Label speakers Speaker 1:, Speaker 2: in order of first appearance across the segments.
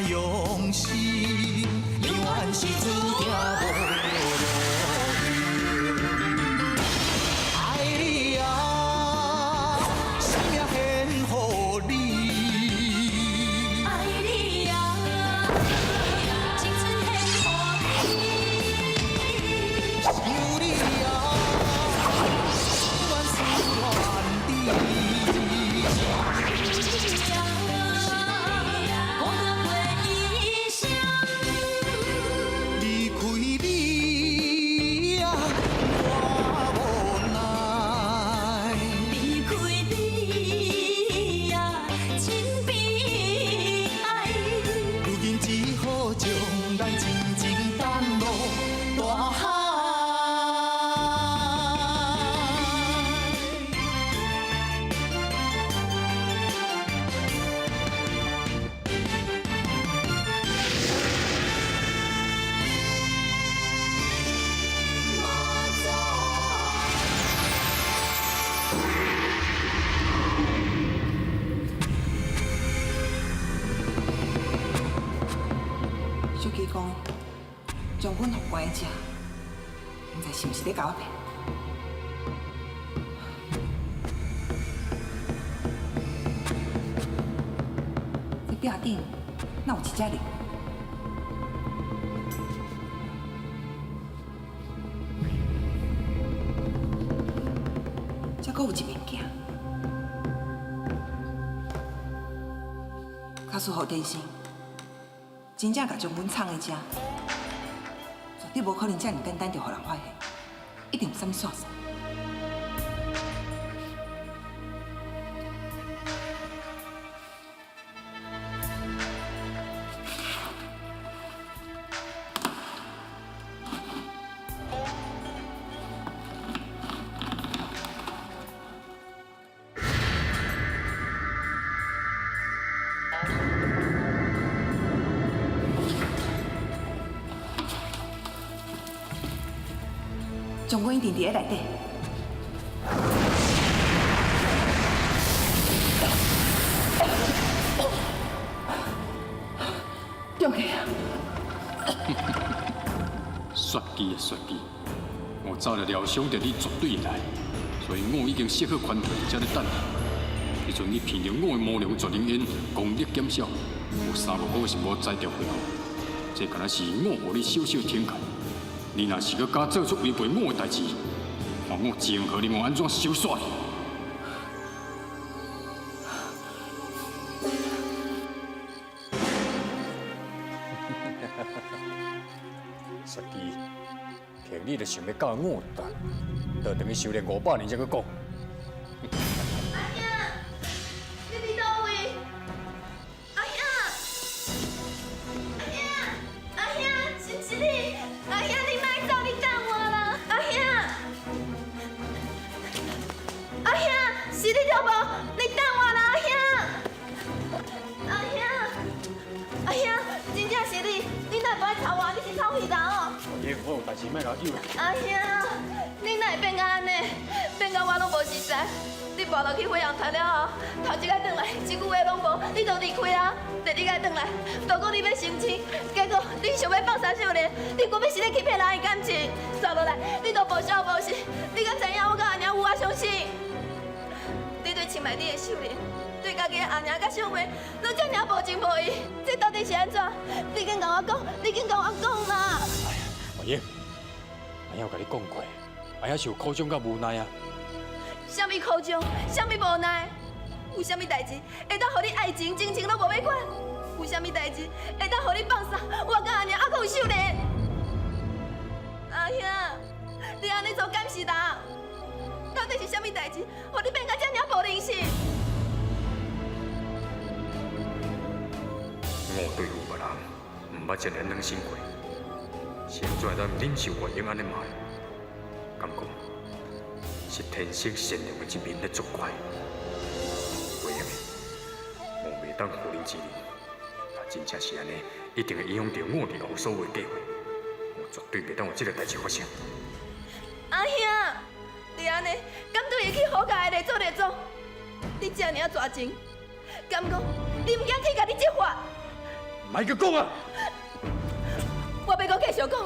Speaker 1: 用心，永远是注定無路用。愛你啊，生命獻予你。
Speaker 2: 愛你啊，青春獻予你。
Speaker 1: 想你啊，永遠思戀你。
Speaker 2: 孤單過異鄉。
Speaker 1: 離開你啊，我無奈。
Speaker 2: 離開你啊，真悲哀。
Speaker 1: 如今只好將咱靜靜等落大海。
Speaker 3: 秀姬講，將軍予關佇遮，毋知是毋是咧共我騙？這壁頂哪有一隻龍？這閣有一面鏡。假使胡天生真正共將軍藏佇遮，絕對無可能遮爾簡單就予人發現，一定有啥物線索。將軍一定佇咧內底。中計啊！
Speaker 4: 雪姬啊雪姬，我早就料想著你絕對會來，所以我已經設好寬台才咧等你。彼陣你憑著我的魔龍絕靈煙功力減少，有3個月是無宰著回候，這敢若是我予你小小懲戒。你若是閣敢做出違背我的代誌，看我情何你我按怎收煞你！雪姬，憑你就想欲教我倒轉去修煉500年才閣講。
Speaker 5: 阿兄，你佇佗位？阿兄，阿兄，阿兄，是毋是你？阿兄，你莫走，你等我啦！阿兄，阿兄，是你對無？你等我啦，阿兄。阿兄，阿兄，真正是你，你哪會無愛吵我？你是臭屁人哦！
Speaker 4: 我有代誌莫共我扭。
Speaker 5: 阿兄，你哪會變甲按呢？變甲我攏無實在。你跋落去飛揚台了後，頭一擺轉來，一句話攏無，你就離開啊。第二擺轉來，都講你欲成親，結果你想欲放殺秀蓮，你根本是咧欺騙人的感情。煞落來，你都無孝無信，你敢知影我佮阿娘有偌傷心？你對出賣你的秀蓮，對家己的阿娘佮小妹，攏遮爾無情無義，這到底是按怎？你緊共我講，你緊共我講啦！
Speaker 4: 阿英，阿兄有共你講過，阿兄是有苦衷佮無奈啊。
Speaker 5: 啥物苦衷，啥物無奈？有啥物代誌會當予你愛情、親情攏無欲管？有啥物代誌會當予你放殺我佮阿娘，猶閣有秀蓮？阿兄，你按呢做敢是人？到底是啥物代誌，予你變甲遮爾無人性？
Speaker 4: 我對付別人，毋捌遮爾軟心過，是按怎會當忍受月英按呢罵？敢講是天生善良的一面咧作怪。月英，我袂當婦人之仁，若真正是按呢，一定會影響著我日後所有的計劃。我絕對袂當予這個代誌發生。
Speaker 5: 阿兄，你按呢，敢對會起胡家的列祖列宗？你遮爾絕情，敢講你毋驚去共你執法？
Speaker 4: 莫閣講啊！
Speaker 5: 我欲閣繼續講，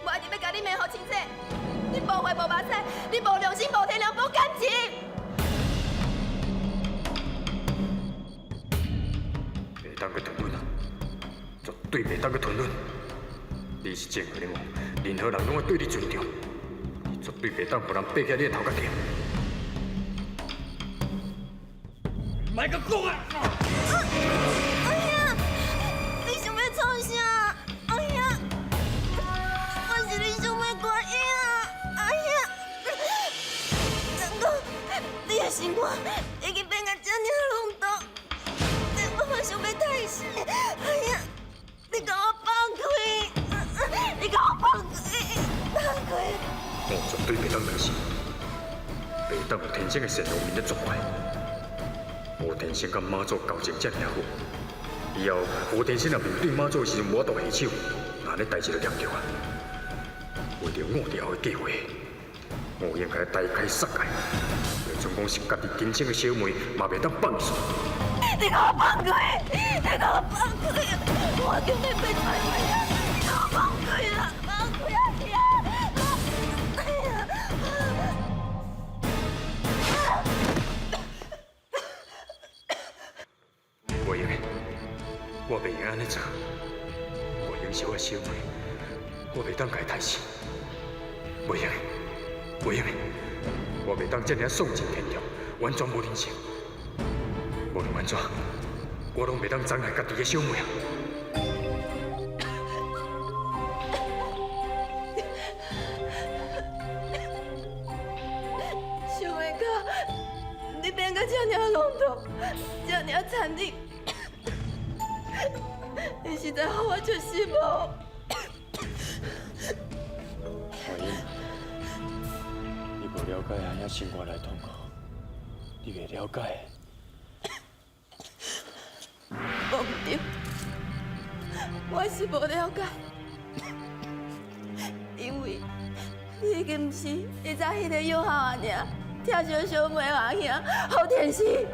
Speaker 5: 我一定欲共你罵予清楚。你無血無目屎，你無良心、無天良、無感情。
Speaker 4: 袂當閣吞忍啊！絕對袂當閣吞忍！你是正和的王，任何人攏愛對你尊重，你絕對袂當予人爬起你的頭殼頂。莫閣講啊！
Speaker 5: 阿兄，你想欲創啥？阿兄，我是你小妹歌英啊！阿兄，怎講？你的生活已經變甲這爾浪蕩，我想欲殺死。阿兄，你共我放開！你共我放開！放開！
Speaker 4: 我絕對袂當相信，袂當予天生的善良面咧作怪。胡天生佮媽祖交情遮爾好，以後胡天生若面對媽祖的時陣無法度下手，那呢代誌就嚴重啊！為著我佇後的計劃，我應該大開殺戒，就算講是家己親生的小妹，嘛袂當放肆。
Speaker 5: 你共我放開！你共我放開！我叫你別再來啊！你共我放開啊！放開啊！哎呀！
Speaker 4: 袂用的，我袂用按呢做。我用是我的小妹，我袂當共伊刣死。袂用的，袂用的，我袂當這爾喪盡天良，完全無人性。無論按怎，我攏袂當殘害家己的小妹啊！
Speaker 5: 想袂到你變甲這爾浪蕩，這爾殘忍，你實在予我足失望。
Speaker 4: 慧英，你無了解阿兄心肝內痛苦，你袂了解。
Speaker 5: 無毋對，我是無了解，因為你已經毋是以前彼个幼孝阿娘，疼惜小妹阿兄好天使。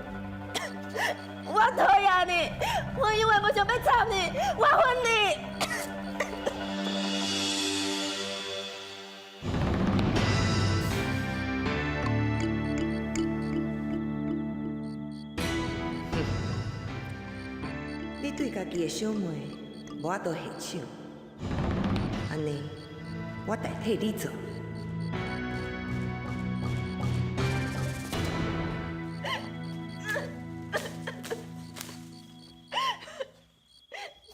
Speaker 5: 我討厭你，我永遠無想欲插你，我恨你。
Speaker 3: 你對家己的小妹無法度下手，按呢，我代替你做。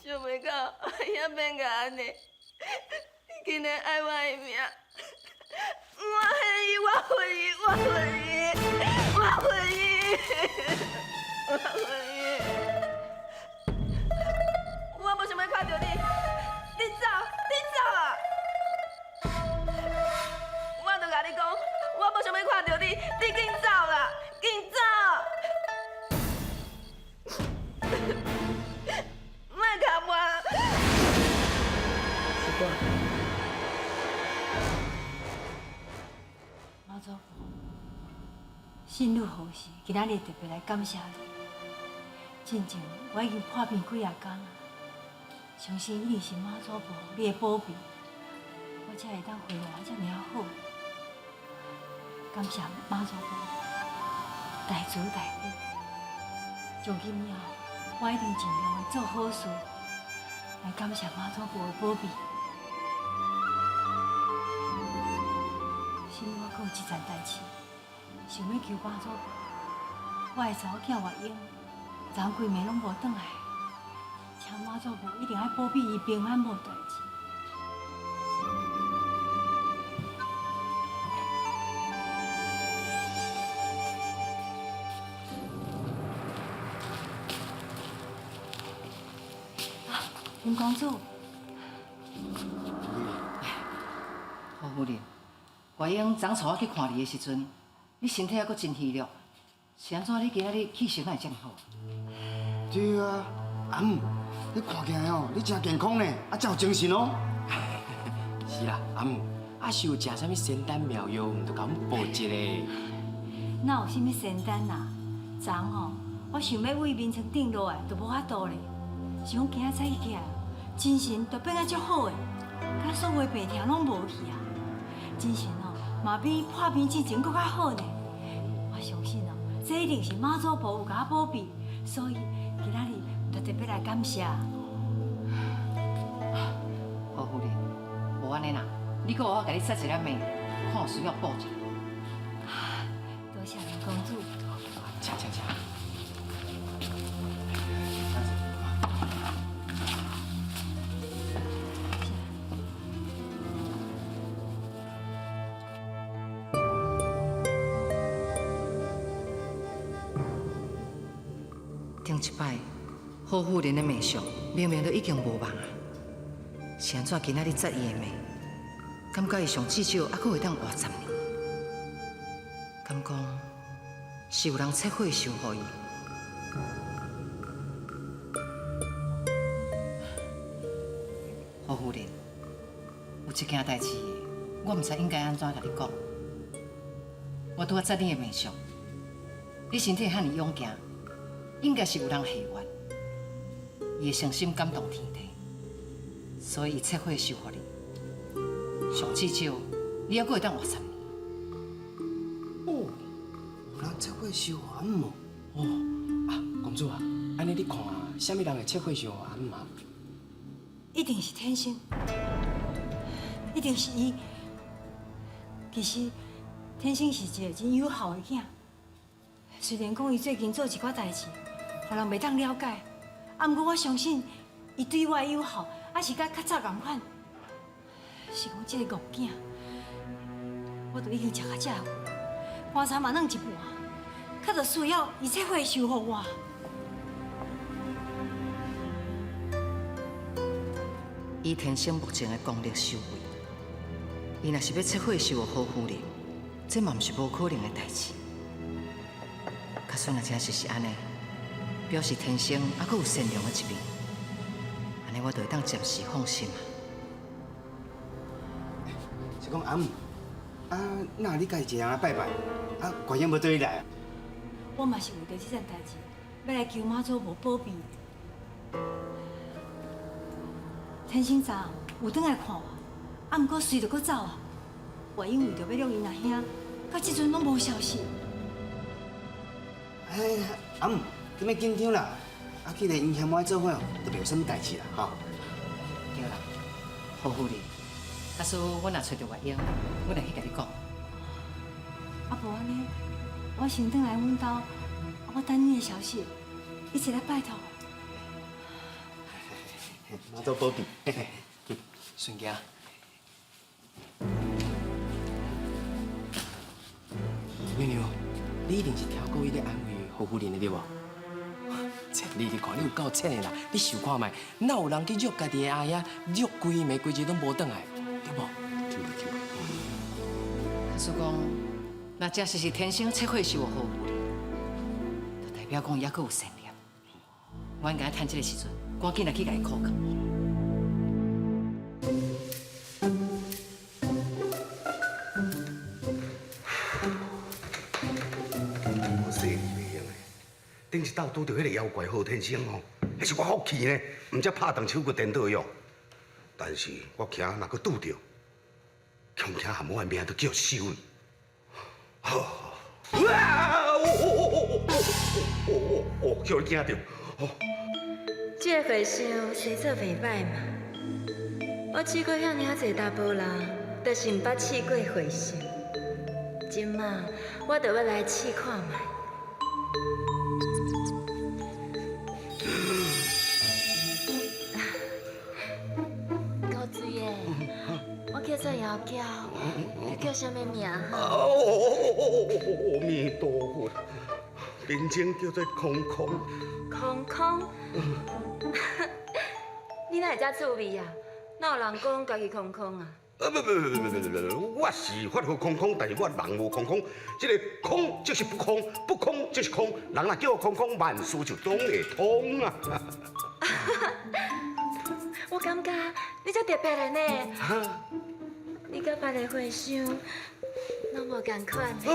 Speaker 5: 想袂到阿兄變甲按呢，你竟然愛我的命，我恨伊，我恨伊，我恨伊，我恨伊，我恨伊。我無想欲看著你，你走，你走啊！我就共你講，我無想欲看著你，你緊走啦，緊走！莫共我。
Speaker 3: 是我。
Speaker 2: 媽祖婆，信女何時？今仔日特別來感謝你。進前我已經破病幾若工啊，相信一定是媽祖婆你的保庇，我才會當恢復這爾好。感謝媽祖婆大慈大悲，從今以後我一定盡量的做好事，來感謝媽祖婆的保庇。信女我閣有一件代誌，想欲求媽祖婆，我的查某囝月英，昨昏規暝攏無轉來，請媽祖婆一定愛保庇伊平安無代誌。啊，林公子，
Speaker 6: 胡夫人，月英昨帶我去看你的時陣，你身體猶閣真虛弱，是按怎？你今仔日氣色哪會這麼好？
Speaker 7: 對啊，阿姆，你看起來哦，你真健康呢，啊，真有精神哦。
Speaker 8: 是啦，阿姆，啊是有食啥物仙丹妙藥，毋著共阮報一下。
Speaker 2: 哪有啥物仙丹啊？昨昏哦，我想欲為眠床頂落來，都無法度咧。是讲今仔早起起来，精神就变啊足好的，敢若所有的病痛攏无去啊。精神哦，嘛比破病之前阁较好呢。我相信哦，这一定是妈祖婆有共我保庇，所以今仔日就特别来感谢。
Speaker 6: 何夫人，无按呢啦，你阁予我共你杀一粒命，看有需要补一下。
Speaker 2: 多谢林公子。
Speaker 8: 请请请。
Speaker 6: 顶一摆，何夫人的面相明明都已经无望啊，是按怎今仔日扎伊的命，感觉伊上至少犹阁会当活十年。敢讲是有人切火烧予伊？何夫人，有一件代志，我毋知应该按怎共你讲。我拄仔扎你的面相，你身体遐尔勇健。应该是有人下愿，伊的诚心感动天地，所以伊切火修予你。上至少，你犹阁会当活十年。
Speaker 7: 哦，有人切火烧阿姆
Speaker 8: 哦，啊，公主啊，按呢你看，啥物人会切火烧阿姆啊？
Speaker 2: 一定是天生，一定是伊。其实，天生是一个真友好的囝，虽然讲伊最近做一寡代志，予人袂当了解，啊，毋过我相信，伊对我的友好，也是佮较早仝款。是讲这个戆囝，我都已经食到遮有，棺材嘛软一半，较就需要伊切火修予我。
Speaker 6: 以天生目前的功力修为，伊若是欲切火修予何夫人，这嘛毋是无可能的代志。假使若真实是按呢，表示天生犹阁有善良的一面，按呢我就会当暂时放心啊。
Speaker 7: 是讲阿姆，啊，那你家己一个人来拜拜，啊，观音无缀你来啊？
Speaker 2: 我嘛是为著这件代志，欲来求妈祖婆保庇。天生昨暗有转来看我，啊，毋过随就阁走啊。我因为著欲掠𪜶阿兄，到这阵拢无消息。
Speaker 7: 哎，阿姆，你莫紧张啦，啊，既然𪜶嫌我做伙哦，就袂有啥物代志啦，吼。
Speaker 6: 对啦，何夫人，假使阮若揣著月英，阮会去共你讲。
Speaker 2: 啊，无按呢，我先转来阮兜，我等你的消息，一齐来拜托。
Speaker 7: 妈祖保庇。
Speaker 8: 顺行。娘娘，你一定是听过伊咧安慰何夫人的对无？切，你你看，你有够浅的啦！你想看觅，哪有人去约家己的阿兄，约规暝规日拢无转来，对无？
Speaker 4: 听过听过。
Speaker 6: 假使讲，若真实是天生切火烧予何夫人，就代表讲伊犹阁有善念。我应该趁这个时阵，赶紧来去共伊苦劝。
Speaker 9: 我细腻袂用的，顶一道拄著彼个妖怪何天生吼，彼是我福气呢，毋才拍断手骨颠倒用。但是我惊若阁拄著，恐惊含我的命都叫收去。好，哇！哦哦哦哦哦哦哦！叫你惊著。哦。
Speaker 5: 这个和尚生做袂䆀嘛，我试过遐尔仔济查埔人，就是毋捌试过和尚。这马我就欲来试看觅。够水的，我叫做妖娇，你叫啥物名？
Speaker 9: 哦阿弥陀佛，名称叫做空空。
Speaker 5: 空空，你哪会遮趣味啊？哪有人讲家己空空啊？
Speaker 9: 不不不不不不，我是法号空空，但是我人无空空。这个空就是不空，不空就是空。人若叫我空空，万事就拢会通啊。
Speaker 5: 我感觉你足特别的呢。你佮别个和尚拢无仝款。
Speaker 9: 哦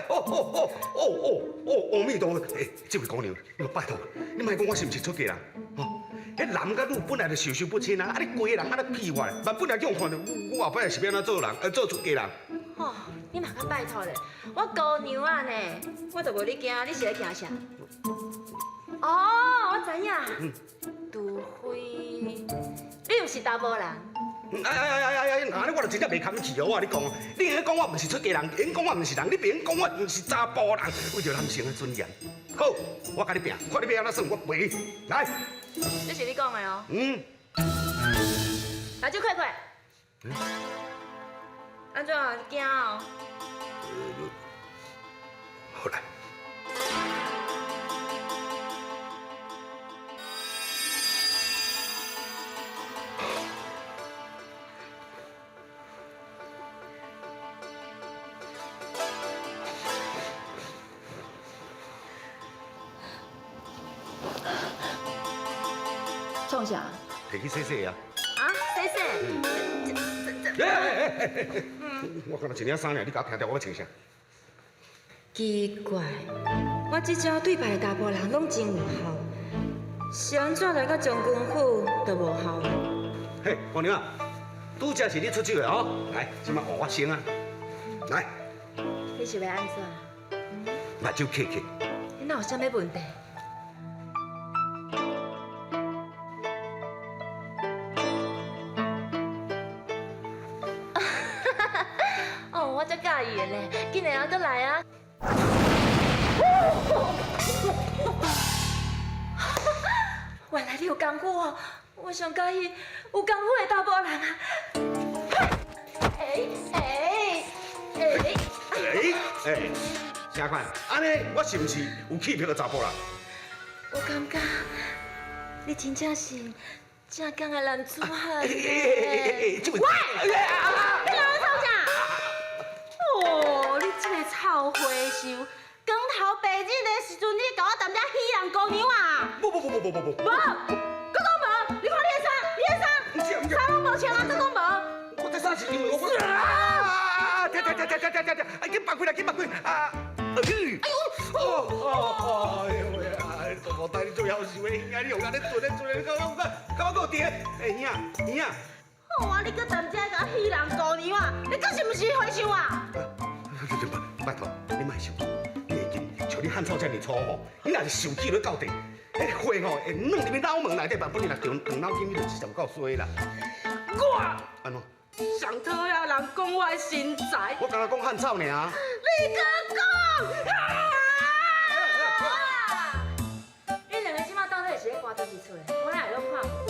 Speaker 9: 哦哦哦哦哦阿彌陀佛！欸，這位姑娘，你拜託，你莫講我是毋是出家人？吼，彼男佮女本來就授受不親啊！啊，你規个人按呢屁話，萬本來叫人看著，我後擺是欲按怎做人？做出家人？
Speaker 5: 吼，你嘛較拜託咧，我姑娘仔呢，我就無你驚，你是咧驚啥？哦，我知影，除非你毋是查埔人。
Speaker 9: 哎哎哎哎哎！按呢我就真正袂堪氣哦！我共你講，你會講我毋是出家人，會講我毋是人，你袂講我毋是查埔人，為著男性的尊嚴。好，我共你拚，看你欲按怎算，我陪你。來，
Speaker 5: 這是你講的哦。
Speaker 9: 嗯。
Speaker 5: 來，就快快。按怎？你驚哦？
Speaker 9: 好來。
Speaker 5: 創啥？
Speaker 9: 提去洗洗啊！
Speaker 5: 啊，洗洗。
Speaker 9: 欸欸欸欸我敢若一領衫爾，你共我聽著我欲穿啥？
Speaker 5: 奇怪，我這招對別的查埔人攏真有效，是按怎來到將軍府就無效？
Speaker 9: 嘿，姑娘啊，拄才是你出手的哦，來，這擺換我先啊，來。
Speaker 5: 你是欲按怎？
Speaker 9: 目睭瞌瞌。
Speaker 5: 你哪有啥物問題？哦，我足佮意的咧，緊來啊，閣來啊！原來你有功夫哦，我上佮意有功夫的查埔人啊！欸欸欸
Speaker 9: 欸欸，啥款？按呢，我是毋是有氣魄的查埔人？
Speaker 5: 我感覺你真正是正港的男子漢。
Speaker 9: 欸欸欸欸，這位。
Speaker 5: 喂！你兩个創啥？哦，你這個臭和尚，光頭白日的時陣，你共我踮遮戲弄姑娘啊？
Speaker 9: 無無無無無無無。
Speaker 5: 無，閣講無？你看你的衫，你的衫，衫攏無穿啊，閣講無？
Speaker 9: 我這衫是因為我。啊！停停停停停停停！啊，緊放開啦，緊放開！啊！哎呦！哦哦！哎呦喂啊！大無代，你做夭壽的，兄，你用按呢做咧做咧，敢敢敢閣有佇？欸，兄兄。
Speaker 5: 好啊，你閣踮遮共戲弄姑娘啊？你閣是毋是和尚啊？
Speaker 9: 拜託，你莫生氣，你會記像你漢草遮爾粗吼，你若是受氣落到底，彼火吼會軟入去腦門內底，萬不你若長長腦筋，你就直接有夠衰啦。
Speaker 5: 我
Speaker 9: 按怎？
Speaker 5: 上討厭人講我的身材。
Speaker 9: 我敢若講漢草爾。
Speaker 5: 你閣講？恁兩個這擺到底是咧搬佗一出的？我哪會攏看無？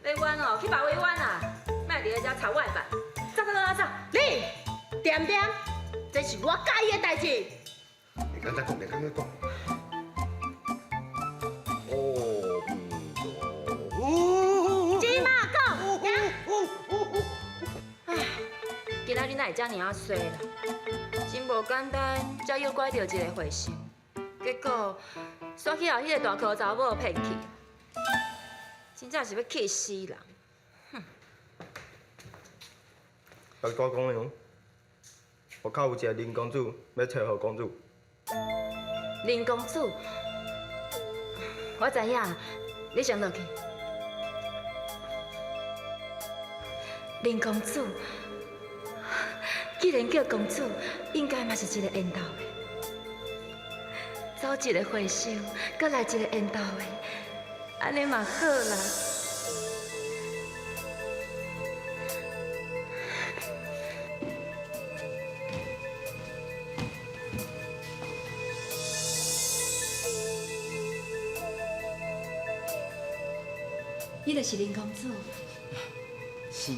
Speaker 5: 欲冤哦，去別位冤啊！莫佇咧遮插我的飯。走走走走走，
Speaker 10: 你恬恬，這是我佮意的代誌。
Speaker 9: 你剛才講，你剛才講。哦，哦，
Speaker 10: 這馬講。
Speaker 5: 唉，今仔日哪會遮爾仔衰啦？真無簡單，才誘拐著一個和尚，結果煞去予彼個大箍查某騙去，真正是欲氣死人！哼！
Speaker 11: 白姑娘，外口有一个林公子欲揣何公子。
Speaker 5: 林公子，我知影，你先落去。林公子，既然叫公子，應該嘛是一個緣投的。走一個和尚，閣來一個緣投的，按呢嘛好啦。你就是林公子。
Speaker 6: 是。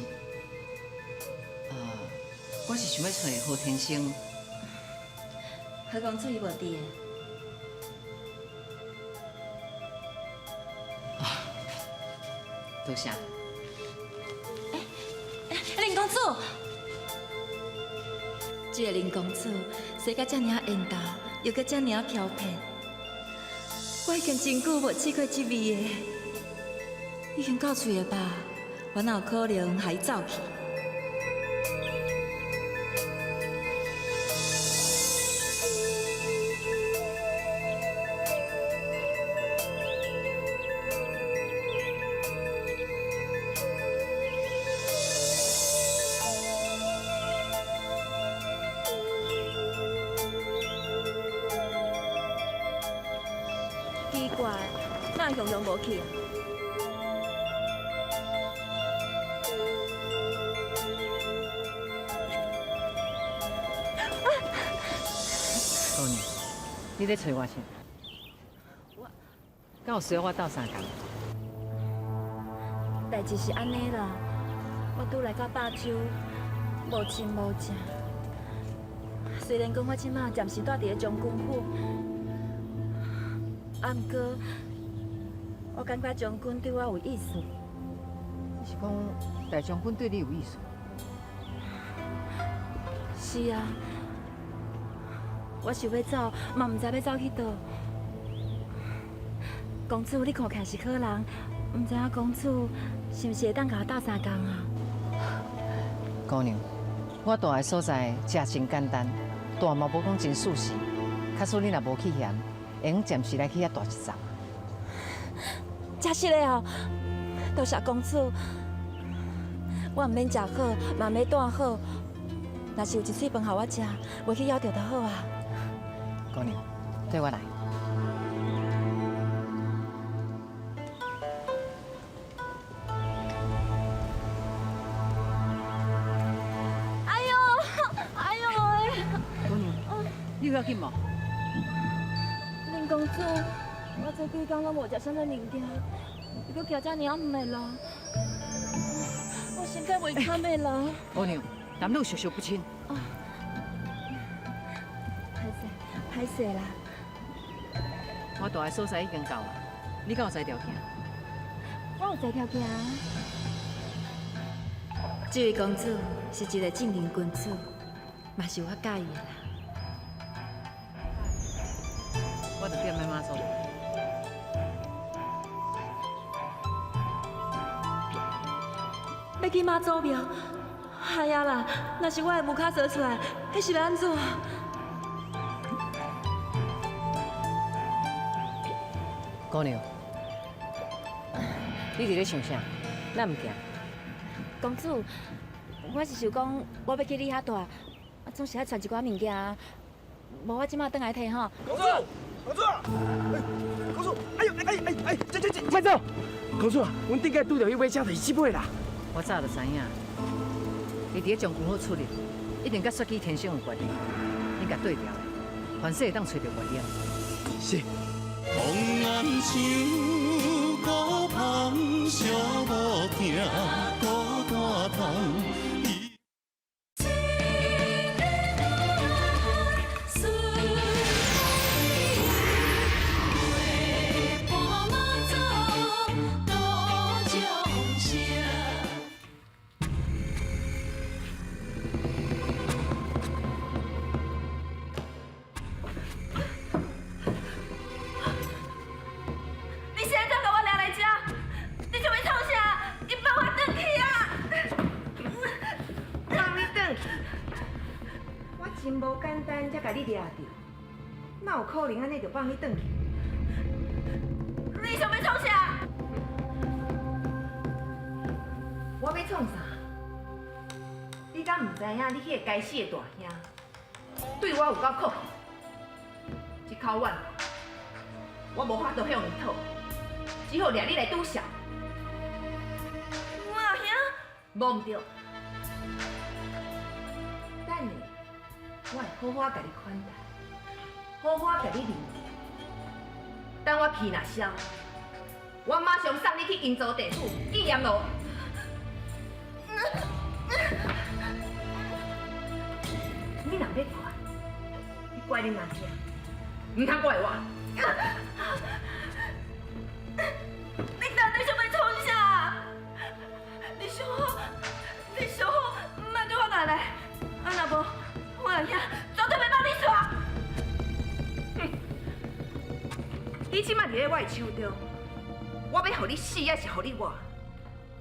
Speaker 6: 我是想欲揣何天生。
Speaker 5: 何公子伊無佇的。
Speaker 6: 多謝。
Speaker 5: 欸，林公子，這個林公子生甲遮爾仔緣投，又閣遮爾仔飄撇，我已經真久無試過這味的，已經夠喙的吧？我哪有可能予伊走去？奇怪，哪会雄雄無去啊？
Speaker 6: 姑娘，你咧揣我啥？
Speaker 5: 我
Speaker 6: 敢有需要我鬥相共？
Speaker 5: 代誌是按呢啦，我拄來到百州，無親無情。雖然講我這馬暫時蹛佇咧將軍府，啊，毋過我感覺將軍對我有意思。
Speaker 6: 你是講大將軍對你有意思？
Speaker 5: 是啊，我想欲走，嘛毋知欲走去佗。公主，你看起來是好人，毋知影公主是毋是會當共我鬥相共啊？
Speaker 6: 姑娘，我蹛的所在食真簡單，蹛嘛無講真舒適。假使你若無去嫌，會用暫時來去遐蹛一陣。
Speaker 5: 真實的哦，多謝公主。我毋免食好，嘛毋免蹛好，若是有一喙飯予我食，袂去枵著就好啊。
Speaker 6: 姑娘，綴我來。
Speaker 5: 哎喲，哎喲喂！
Speaker 6: 姑娘，你有要緊無？
Speaker 5: 林公子，我這幾工攏無食啥物物件，又閣行遮爾暗的路，我身體袂堪的啦。
Speaker 6: 姑娘，男女授受不親。
Speaker 5: 歹勢，歹勢啦。
Speaker 6: 我蹛的所在已經到啊，你敢有才調行？
Speaker 5: 我有才調行。這位公子是一个正人君子，嘛是我佮意的啦。
Speaker 6: 我就踮咧媽祖。
Speaker 5: 欲去媽祖廟？哎呀啦，若是我的無跤趖出來，彼是欲按怎？
Speaker 6: 姑娘，你佇咧想啥？咱毋行。
Speaker 5: 公主，我是想講，我欲去你遐蹛，啊，總是愛帶一寡物件啊，無我這馬轉來提吼。
Speaker 7: 公主，公主，公主，哎呦，哎哎哎，這這這，
Speaker 8: 慢走！公主啊，阮頂擺拄著彼尾車就是這尾啦。
Speaker 6: 我早就知影，伊佇咧將軍府出入，一定佮雪姬天生有關係。你共對調，凡勢會當揣著原因。
Speaker 8: 是。
Speaker 1: 風暗像孤芳，寂寞疼，孤單痛。
Speaker 3: 真無簡單，才共你掠著，哪有可能按呢就放你轉去？
Speaker 5: 你想欲創啥？
Speaker 3: 我欲創啥？你敢毋知影？你彼个該死的大兄對我有夠客氣，這口怨我無法度向伊討，只好掠你來拄數。
Speaker 5: 我阿兄，
Speaker 3: 無毋對。等下，我會好好共你款待，好好共你認。等我氣若消，我馬上送你去陰曹地府見閻羅。你若欲怪，你怪恁阿兄，毋通怪我。
Speaker 5: 你到底想欲創啥？你想好，你想好，莫對我拿來，啊若無，我阿兄絕對袂放你煞。
Speaker 3: 你這擺佇咧我的手中，我欲予你死抑是予你活，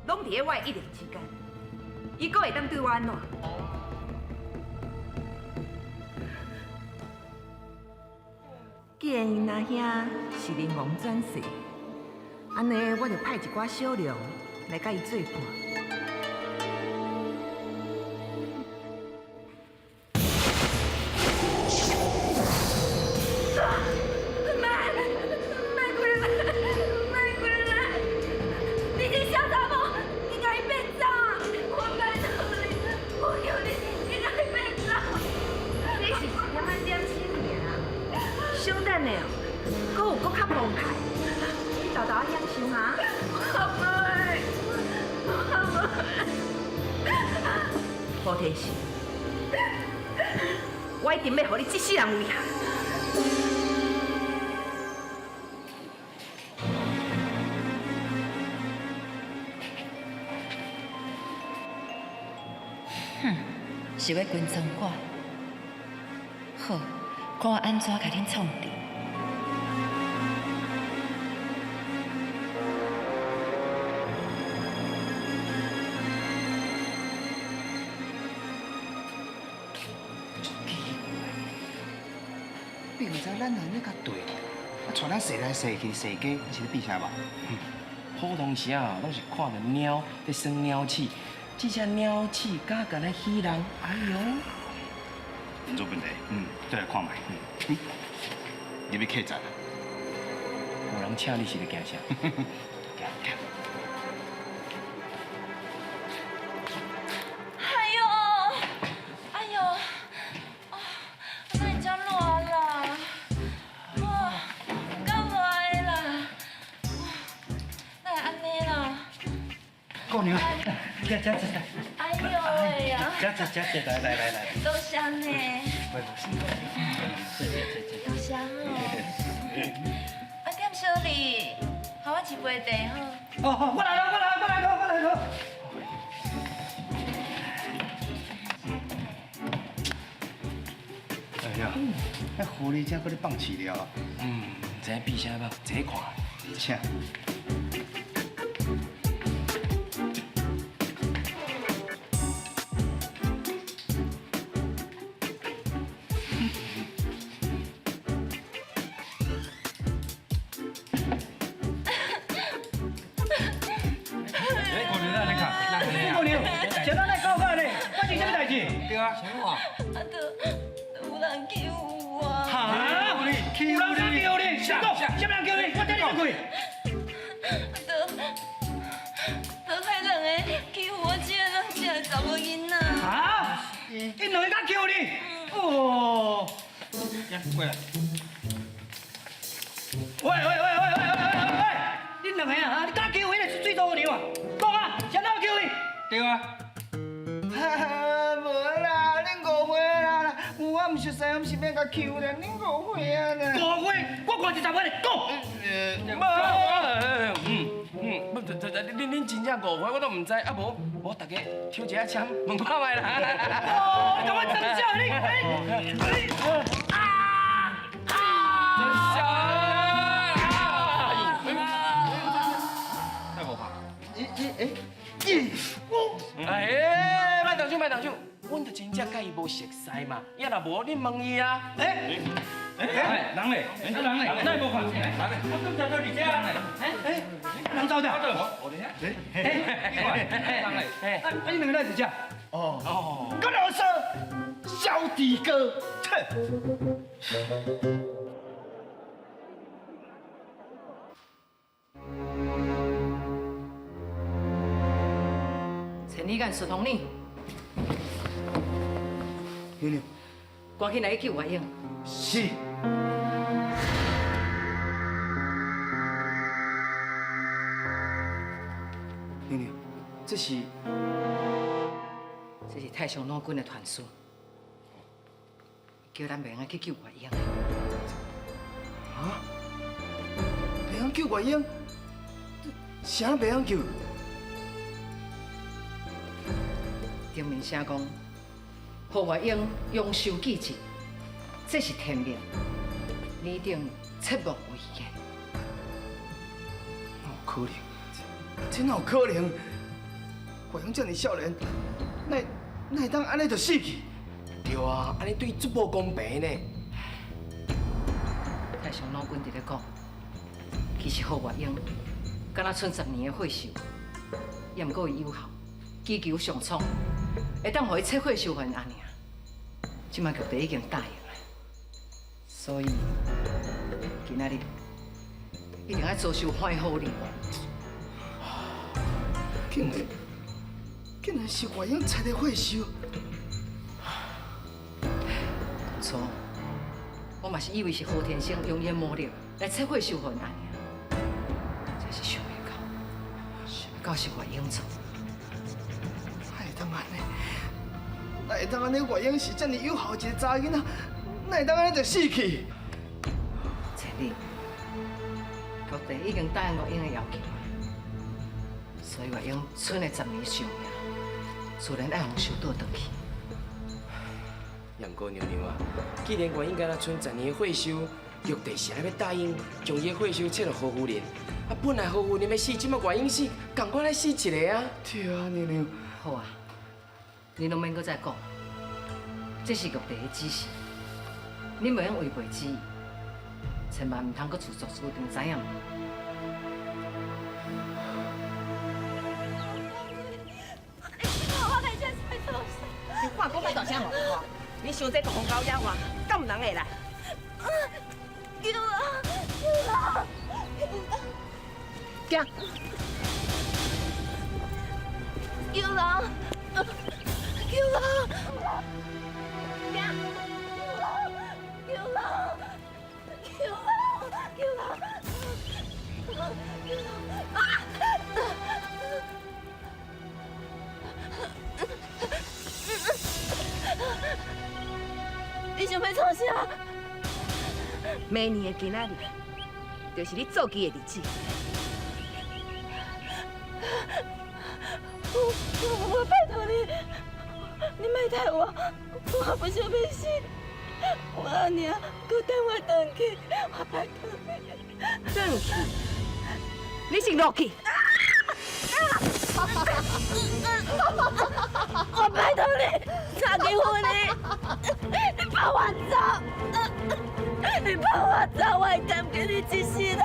Speaker 3: 攏佇咧我的一念之間。伊閣會當對我按怎？既然𪜶阿兄是靈王轉世，按呢我就派一寡小龍來佮伊做伴。
Speaker 5: 莫，莫開
Speaker 3: 小等的哦，阁有阁较澎湃，你豆豆仔享受哈？
Speaker 5: 我无爱，我无爱。
Speaker 3: 何天秀，我一定欲予你这世人遗憾。
Speaker 5: 哼，是欲跟踪我？好，看我按怎共恁创治。
Speaker 7: 你毋知咱安呢较对，啊，带咱踅来踅去踅街，是咧变啥无？
Speaker 8: 普通时啊，拢是看著猫咧耍鸟鼠，这只鸟鼠敢共咱戏人，哎哟！
Speaker 7: 民族问题，再来看觅。入去客栈啊？
Speaker 8: 有人请你是咧惊啥？
Speaker 5: 哎呦，哎呦，啊，哪会遮热啦？哇，够热的啦！哪会按呢啦？
Speaker 7: 姑娘，这这这这。
Speaker 5: 哎呦喂呀！
Speaker 7: 这这这这，来来来来。
Speaker 5: 多谢呢。多谢哦。啊，点小李，予我一杯茶好。
Speaker 7: 哦好，我来了，我来，我来了，我来了。哎呀，那狐狸精阁咧放饲料啊？
Speaker 8: 知影变啥无？坐看。
Speaker 7: 请。
Speaker 12: 哎，姑娘，咱来看，
Speaker 13: 姑娘，前咱来告解呢，发生什么代志？
Speaker 12: 对啊，
Speaker 5: 啊，都有人欺负我。
Speaker 13: 哈？有人欺负你？谁讲？什么人欺负你？我等你出去。
Speaker 5: 都彼两个欺负我这两个查某囡仔。
Speaker 13: 哈？𪜶两个敢欺负你？哦。
Speaker 12: 过来。
Speaker 13: 喂喂喂喂喂喂喂！恁两个啊，你敢欺负彼个水姑娘啊？讲啊，谁人欺负伊？
Speaker 12: 对啊。
Speaker 7: 无啦，恁误会啦，我毋熟似，我毋是欲共欺负啦，恁误会啊啦。
Speaker 13: 误会？我看是十岁讲。
Speaker 8: 无，不，恁真正误会，我都毋知，啊无，无大家抽一下签，问看觅啦。
Speaker 13: 哦，你共我装啥你？啊啊！
Speaker 12: 太无怕。
Speaker 8: 哎，莫动手，莫动手，阮就真正佮伊无熟似嘛，也若无，你问伊啊。
Speaker 13: 哎，哎，人咧？人咧？哪会无看？人咧？我刚才都伫遮。哎，人走掉。
Speaker 12: 我伫遐。
Speaker 13: 哎，哎，啊，你两个哪伫遮？
Speaker 7: 哦哦，郭老师，小弟哥，切。
Speaker 6: 千里眼孙红你，
Speaker 7: 娘娘，
Speaker 6: 赶紧来去救月英。
Speaker 7: 是。娘娘，这是
Speaker 6: 这是太上老君的传书，叫咱袂用去救月英。
Speaker 7: 啊？袂用救月英？啥袂用救？
Speaker 6: 顶面写讲，予月英永寿记节，这是天命，你等切莫违言。
Speaker 7: 哪有可能？这哪有可能？月英这么少年，哪会当按呢就死去？
Speaker 8: 对啊，按呢对伊足无公平呢。
Speaker 6: 太上老君伫咧讲，其实予月英敢若賰10年的岁寿，也毋过伊有效，祈求上苍会当予伊切岁寿还阿尔。这摆玉帝已经答应了，所以今仔日一定爱遭受欢好你。
Speaker 7: 竟然是月英切的岁寿。
Speaker 6: 当初我嘛是以為是何天生用伊的魔力來測火修予𪜶爾，真是想袂到，想袂到是月英做。
Speaker 7: 哪會當按呢？哪會當按呢？月英是遮爾有效一个查某囡仔，哪會當按呢就死去？
Speaker 6: 千里，玉帝已經答應月英的要求，所以月英賰的10年壽命，自然愛予收倒轉去。
Speaker 8: 也毋過娘娘啊，既然月英敢若賰10年的歲壽，玉帝是愛欲答應將伊的歲壽切予何夫人。啊，本來何夫人欲死，這擺月英死，仝款愛死一个啊。
Speaker 7: 對啊，娘娘。
Speaker 6: 好啊，你攏免閣再講，這是玉帝的指示，你袂用違背旨意，千萬毋通閣自作主張，知影無？
Speaker 5: 我來這是欲創啥？
Speaker 3: 你看講較大聲無？你想這狂狗野話，敢有人會來？
Speaker 5: 救人！救人！
Speaker 3: 行。
Speaker 5: 救人！救人！行。救人！救人！救人！救人！啊！你想欲創啥？
Speaker 3: 明年的今仔日，就是你做機的日子。
Speaker 5: 我拜託你，你莫害我，我不想欲死。我阿娘閣等我轉去，我拜託你。
Speaker 3: 轉去？你先落去。
Speaker 5: 我拜託你，查結婚你，你放我走，你放我走，我會感激你一世人。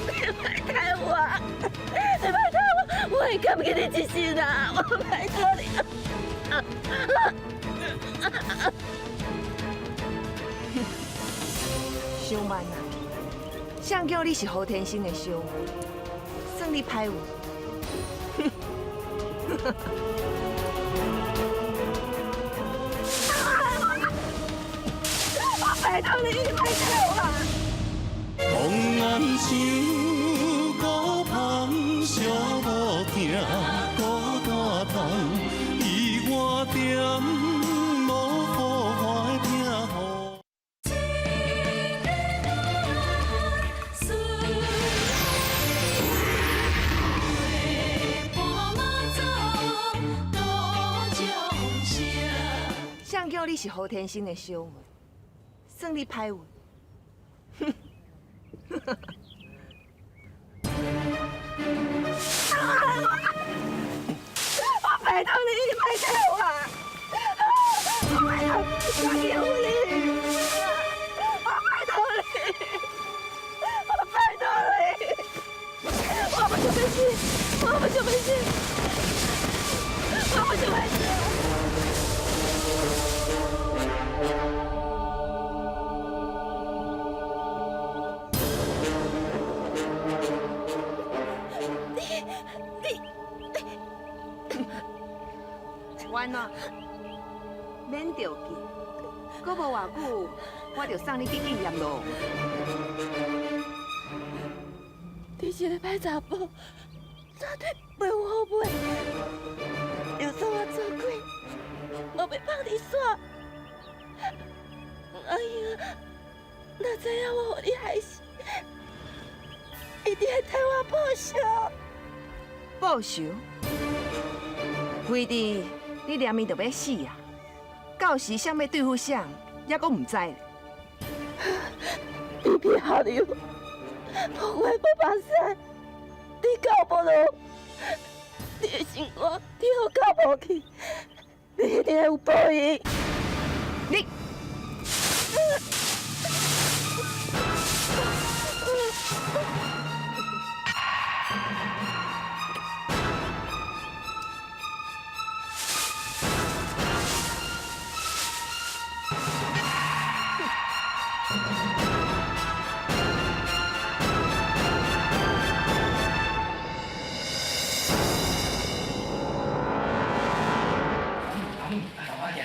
Speaker 5: 你莫害我，你莫害我，我會感激你一世人，我拜託你。
Speaker 3: 傷慢啊！誰叫你是何天生的小妹，算你歹運。
Speaker 5: 我拜託你，你莫害我。
Speaker 1: 望眼像孤芳寂无疼，孤单痛，伊我点无好看的疼
Speaker 3: 谁叫你是何天生的小妹，算你歹运。
Speaker 5: 我拜託你，你莫害我！我拜託，我求你！我拜託你！我拜託你！我不想欲死，我不想欲死，我不想欲死。
Speaker 3: 冤啊！免著急，閣無偌久，我就送你去見閻羅。
Speaker 5: 你這个歹查埔，绝對袂有好尾。就算我做鬼，嘛袂放你煞。阿英，若知影我予你害死，一定會替我報仇。
Speaker 3: 報仇？非得你連命就欲死啊！到時誰欲對付誰，猶閣毋知。
Speaker 5: 你別下流，無話無目屎，你搞無落，你的心肝你予搞無去，你一定會有報應。
Speaker 3: 你。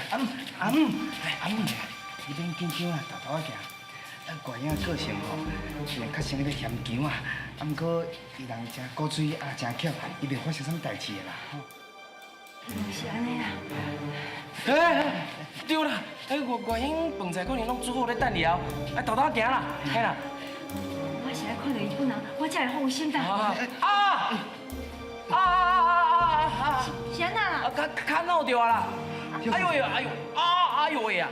Speaker 7: 阿姆，阿姆，阿母啊，你免紧张啦，沓沓仔行。咱怪影个性吼，虽然较生咧嫌强啊，啊，毋过伊人诚古锥啊，诚巧，伊袂发生啥物代志的啦。吼。
Speaker 2: 是按呢啦。
Speaker 8: 哎，对啦，哎，外外英饭菜可能拢煮好咧等你哦，哎，沓沓仔行啦，嘿啦。
Speaker 2: 我是爱看著伊本人，我才会放心啦。
Speaker 8: 啊啊啊啊啊！
Speaker 2: 是按怎啦？
Speaker 8: 啊，卡卡闹著啊啦！哎呦哎呦啊哎呦喂啊！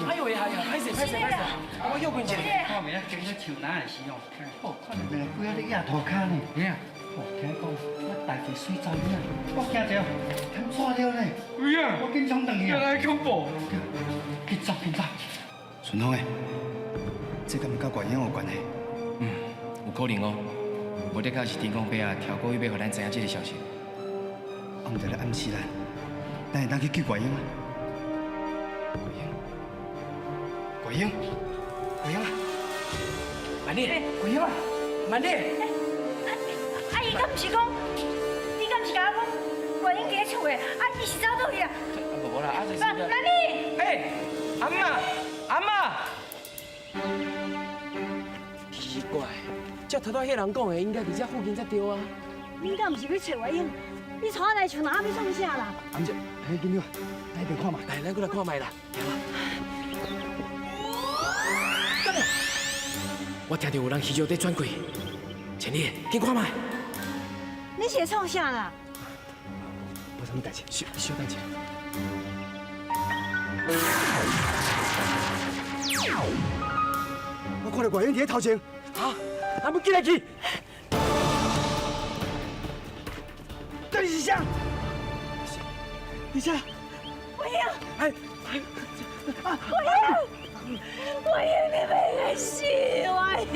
Speaker 8: 哎呦喂哎呀，歹势歹势歹势！我休困一下。
Speaker 13: 看袂啊，经过树林的时哦，哦，看到面几仔咧野涂跤呢，嘿啊，哦，听讲我大济水走去啊，我惊者通抓了呢。有影，我紧冲转去啊！
Speaker 12: 来恐怖！
Speaker 13: 紧走紧走。
Speaker 7: 顺风的，这敢有佮外英有关系？
Speaker 8: 嗯，有可能哦。无的确是天公伯啊，跳过去欲予咱知影这个消息。
Speaker 7: 啊，毋知咧暗示咱，咱会当去救外英吗？外英，外英啊！
Speaker 8: 曼丽，外英啊，曼丽。
Speaker 2: 啊，伊敢毋是讲，你敢毋是共我讲，外英伫咧厝的，啊，伊是走佗去啊？
Speaker 8: 无啦，啊这是。
Speaker 2: 曼丽。
Speaker 8: 哎，阿嬷，阿嬷。奇怪，照头拄彼人讲的，应该伫遮附近才对啊。
Speaker 2: 你敢毋是去揣外英？你带我来树林欲创啥啦？
Speaker 7: 阿姐，哎，紧张，来边看觅。
Speaker 8: 来，咱过来看觅啦。我听到有人虚弱在喘气，千里，紧看觅。
Speaker 2: 你是咧创啥啦？
Speaker 7: 无啥物代志，
Speaker 8: 小小等一下。
Speaker 7: 我看到外英伫咧头前。
Speaker 8: 啊！阿母进来去。
Speaker 7: 到底是啥？你啥？
Speaker 2: 外英。
Speaker 7: 哎！
Speaker 2: 外英，外英，你袂会死，外英。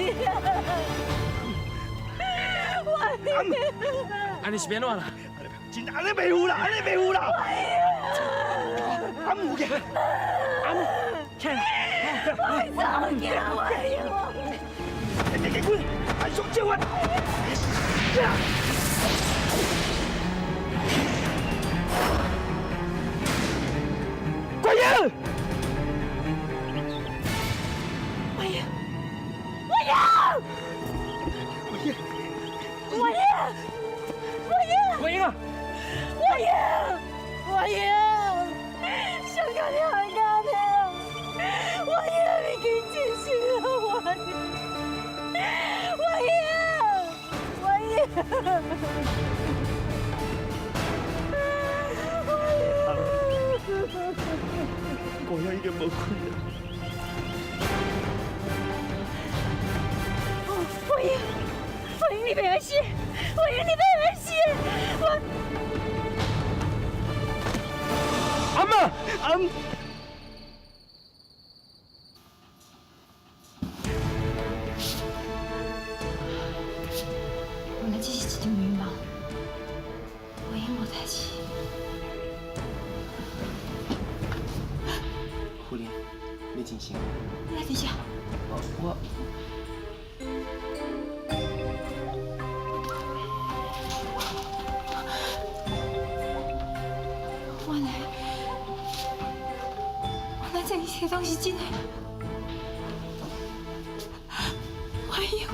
Speaker 2: 外英。
Speaker 8: 按呢是欲按怎啦？
Speaker 7: 真按呢袂有啦，按呢袂有啦。阿母嘅，阿母，起来。
Speaker 2: 我走去外英。
Speaker 7: 你给滚！还说这话？关英，
Speaker 2: 关英，关英，关英，关英，
Speaker 8: 关英啊！
Speaker 2: 关英，关英，谁共你害到呢？关英，你紧真死啊！关英，关英，关英。
Speaker 7: 我已经无气啊！
Speaker 2: 怀英，怀英，你袂爱死！怀英，你袂爱死！我
Speaker 7: 阿嬷，阿姆。
Speaker 2: 原来这是一场迷梦，怀英无代志。
Speaker 8: 夫人，你真辛苦。
Speaker 2: 你来伫遮。
Speaker 8: 我。
Speaker 2: 原来，原来这一切拢是真的。怀英，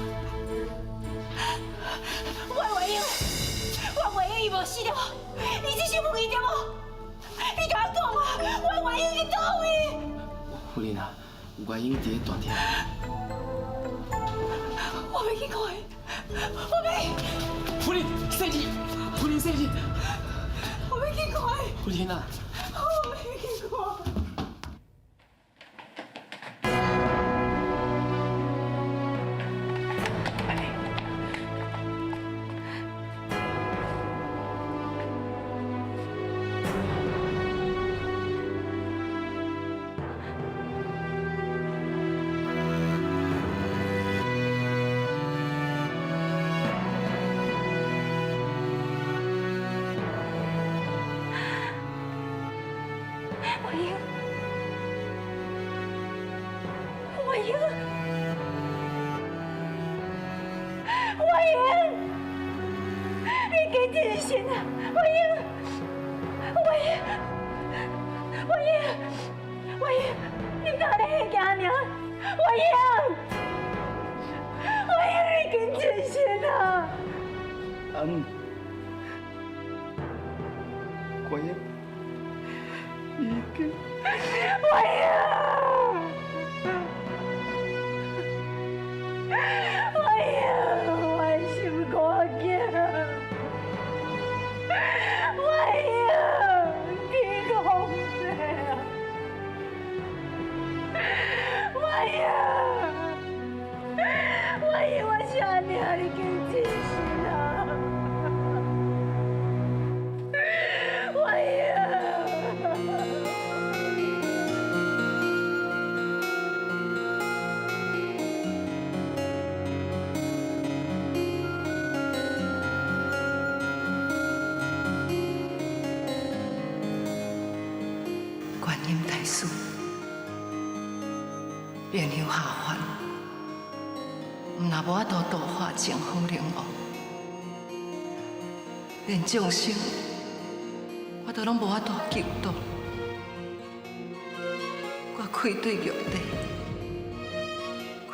Speaker 2: 我怀英，我怀英伊无死对无？你只是问伊对无？你共我讲啊，我怀英伫佗位？
Speaker 8: 夫人啊，外英伫咧大厅。
Speaker 2: 我欲去看伊，我欲。
Speaker 8: 夫人，细腻，夫人细腻。
Speaker 2: 我欲去看伊。
Speaker 8: 夫人啊。
Speaker 2: 我欲去看。怀英，怀英，怀英，你紧起身啊！怀英，怀英，怀英，怀英，你哪咧行尔？我英，我英，你紧起身啊！
Speaker 7: 阿姆，我英，已经，
Speaker 2: 我英，我英，我心肝囝，我英，天公伯啊！我英，我英，我请你，你紧起身啊！我英。
Speaker 6: 观音大师，莲香下凡，毋若无法度度化众好灵王，连众生我都拢无法度救度。我愧对玉帝，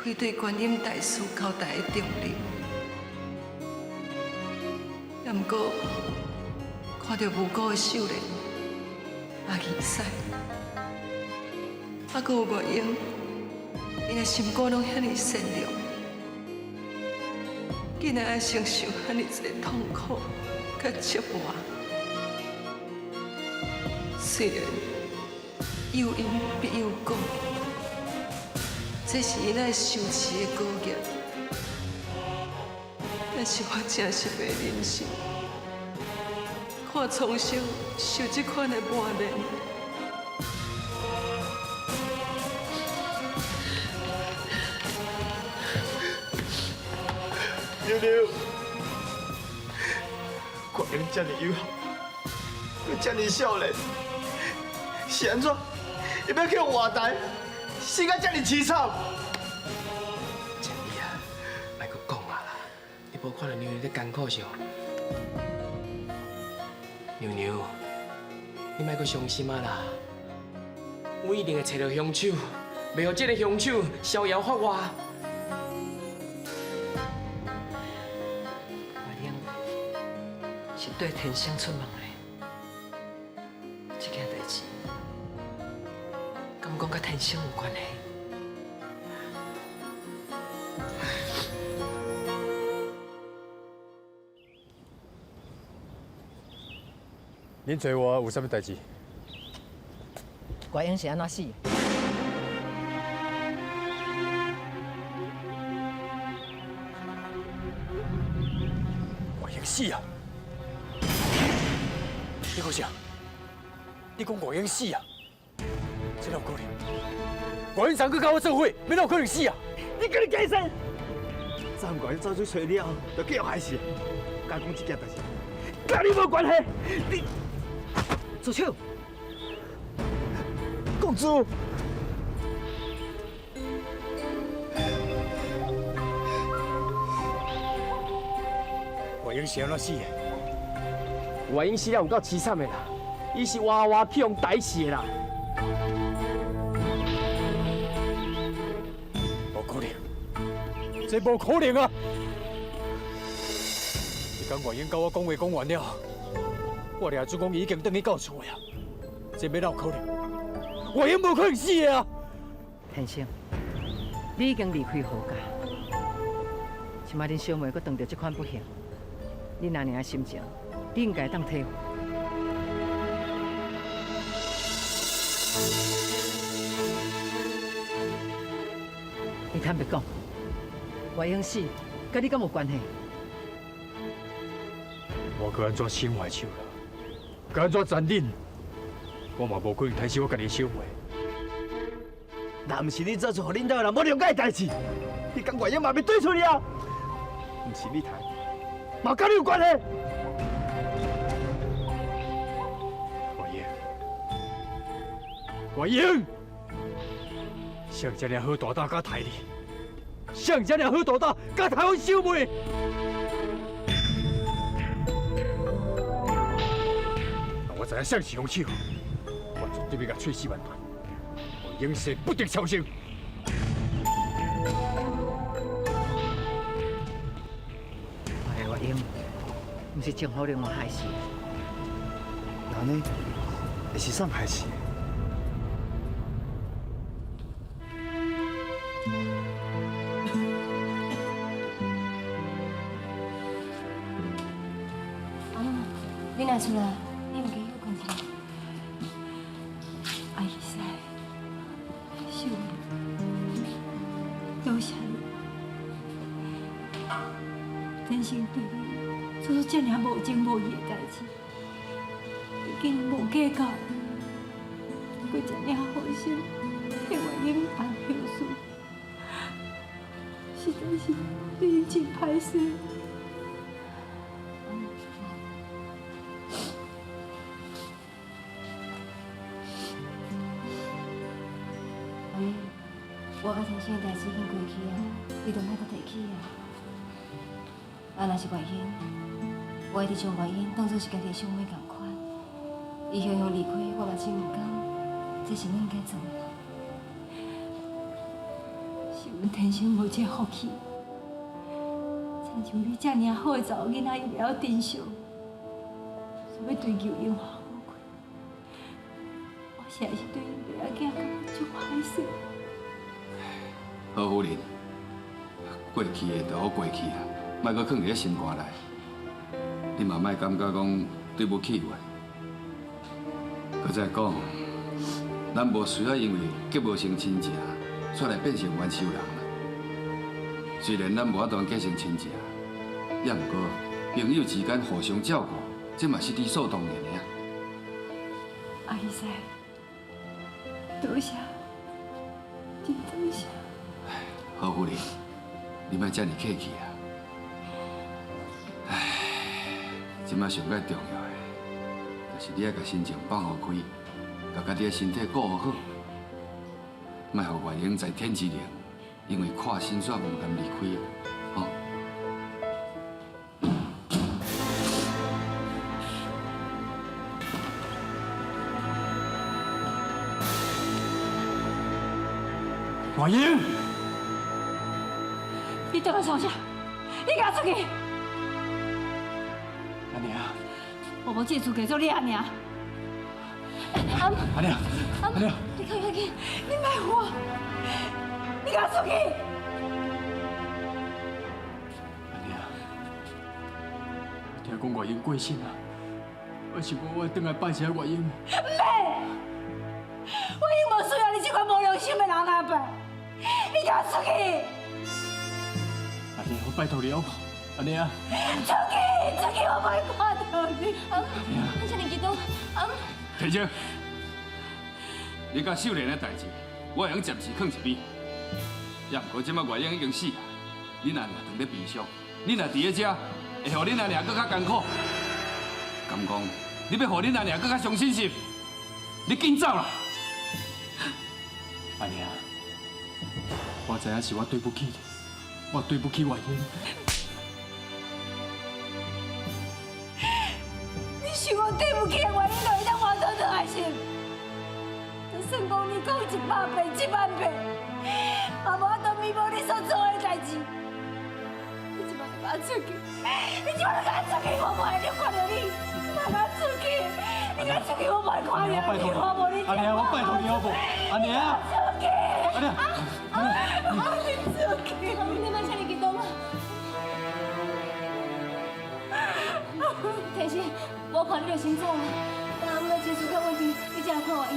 Speaker 6: 愧对观音大师交代的重任。也毋过看著无辜的秀莲、阿义婿，啊，阁有月英，𪜶的心肝拢遐尔善良，竟然爱承受遐尔济痛苦佮折磨。虽然有因必有果，这是𪜶爱受持的果业，但是我真是袂忍心，看苍生受这款的磨练。
Speaker 11: 妞妞，看恁这么友好，阁这么少年，是按怎？伊欲去活台，死甲这么凄惨。
Speaker 8: 千里啊，莫阁讲啊啦！你无看著娘娘咧艰苦是？娘娘，你莫阁伤心啊啦！阮一定会揣著凶手，袂予这个凶手逍遥法外。
Speaker 6: 月英是对天生出问的，这件代志，敢讲佮天生有关系？
Speaker 4: 恁找我有啥物代志？
Speaker 6: 月英是按怎死的？
Speaker 4: 月英死啊！你讲啥？你讲月英死啊？这哪有可能？月英昨阁佮我做伙，欲哪有可能死啊？
Speaker 7: 你阁咧假说？昨昏月英走出揣你后，就去予害死。敢讲这件代志，佮你无关系。你
Speaker 6: 住手！
Speaker 7: 公主。
Speaker 4: 月英是按怎死的？
Speaker 8: 月英死了有够凄惨的啦，伊是活活去予刣死的啦。
Speaker 4: 无可能，这无可能啊！彼工月英佮我讲话讲完了，我掠准讲伊已经转去到厝啊，这欲哪有可能？月英无可能死的啊！
Speaker 6: 天生，你已经离开何家，这摆恁小妹阁碰著这款不幸，恁阿娘的心情，你应该当体会。你坦白讲，月英死，佮你敢有关系？
Speaker 4: 我阁按怎心坏手啦？阁按怎残忍？我嘛无可能刣死我家己的小妹。
Speaker 7: 若毋是你做出予恁兜人无谅解的代志，彼工月英嘛袂对出去啊！毋是你刣，嘛佮你有关系。
Speaker 4: 月英，月英，谁这尔好大胆敢刣你？谁这尔好大胆敢刣阮小妹？若我知影谁是凶手，我绝对欲共喙齿万断，予英誓不得超生。
Speaker 14: 我的月英，毋是郑好玲我害死的。
Speaker 7: 那呢？会是啥害死的？
Speaker 2: 阿姆，你若出来，你毋记歇睏一下。阿姨婿，秀玲，多谢你，天生对你做出这尔无情无义的代志，你竟然无计较，阁这尔好心替我英办后事，实在是对𪜶真歹势。阿英，我佮先生的代志已经过去啊，你就莫阁提起啊。啊，若是月英，我一直将月英当作是家己的小妹仝款，伊雄雄离开，我嘛真毋甘，这是阮应该做的。是阮天生无这福气，亲像你这尔好的查某囡仔，伊袂晓珍惜，所以对求英花好过。我实在是对𪜶爸仔囝感觉足歹势。
Speaker 15: 何夫人，过去的就予过去啊，莫阁囥伫咧心肝内。你嘛莫感觉讲对不起我。阁再讲，咱无需要因为结无成亲情，煞来变成冤仇人啦。虽然咱无法度结成亲情，也毋过朋友之间互相照顾，这嘛是理所当然的啊。
Speaker 2: 阿姨婿，多谢，真多谢。
Speaker 15: 何夫人，你莫遮尔客气啊！唉，这摆上盖重要的，就是你爱共心情放予开，共家己的身体顾好，莫予月英在天之灵，因为看心煞毋甘离开啊！吼。
Speaker 4: 月英，
Speaker 2: 你倒来创啥？你共我出去！
Speaker 4: 阿娘，
Speaker 2: 我无这个资格做你阿娘。阿
Speaker 4: 阿娘，阿娘，
Speaker 2: 你快快去！你莫我，你共我出去！
Speaker 4: 阿娘，听讲月英过身啊，我想讲我会转来拜一下月英。
Speaker 2: 毋免，我已无需要你这款无良心的人来拜。你共我出去！
Speaker 4: 阿娘，我拜托你好无？阿娘，
Speaker 2: 出去，出去，我不爱看到你。阿娘，你这么激动，阿
Speaker 15: 提醒，你佮秀莲的代志，我会用暂时囥一边。也毋过这摆月英已经死啊，恁阿娘当咧悲伤，你若伫咧遮，会予恁阿娘阁较艰苦。敢讲，你欲予恁阿娘阁较伤心是？你紧走啦！
Speaker 4: 阿娘，我知影是我对不起你，我对不起月英。
Speaker 2: 你想我对不起的原因，就会当还倒转来是？就算讲你讲100遍、1万遍，嘛无法度弥补你所做的代志。你这摆就共我出去，你这摆就共我出去，我无爱你看著你，你共我出去，你共我出去，我无爱看著你，我无你。
Speaker 4: 阿娘，我拜托你好无？阿娘，
Speaker 2: 出去！
Speaker 4: 阿娘，
Speaker 2: 阿你出去！你莫这么激动啊！天心，我看你就先走啊，等阿姆来情绪较稳定，你才来看我英。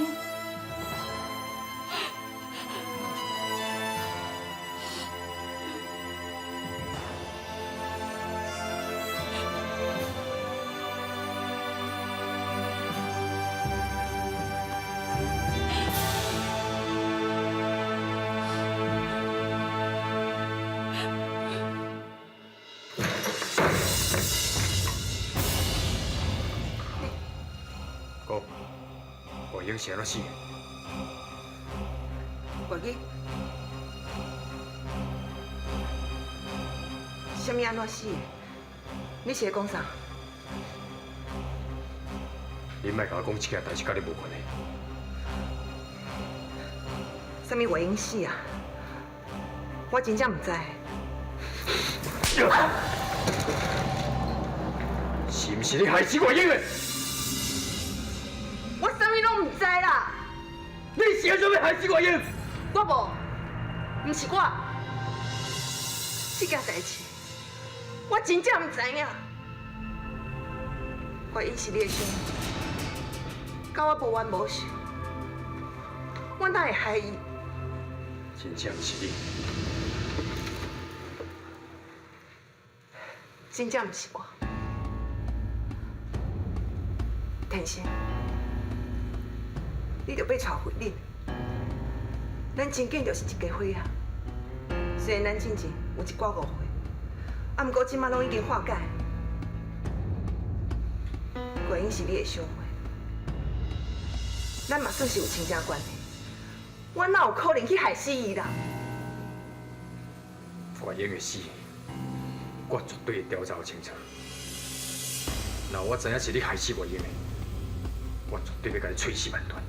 Speaker 4: 讲，月英是按怎死的？
Speaker 3: 月英，啥物按怎死的？你是咧讲啥？
Speaker 4: 你莫共我讲这件代志，佮你无关系。
Speaker 3: 啥物原因死啊？我真正毋知。
Speaker 4: 是毋是你害死我英的？
Speaker 3: 我啥物拢毋知啦。
Speaker 4: 你是按怎欲害死我英？
Speaker 3: 我无，毋是我。这件代志，我真正毋知影。我英是你的小妹，佮我无冤无仇，我哪会害伊？
Speaker 4: 真正毋是你。
Speaker 3: 真正毋是我。天生，你著欲娶惠敏，咱真紧就是一家伙啊。虽然咱之前有一寡误会，啊，毋过这马拢已经化解。月英是你的小妹，咱嘛算是有亲情关系，我哪有可能去害死伊啦？
Speaker 4: 月英的死，我绝对会调查清楚。若我知影是你害死月英的，我绝对欲共你碎尸万段。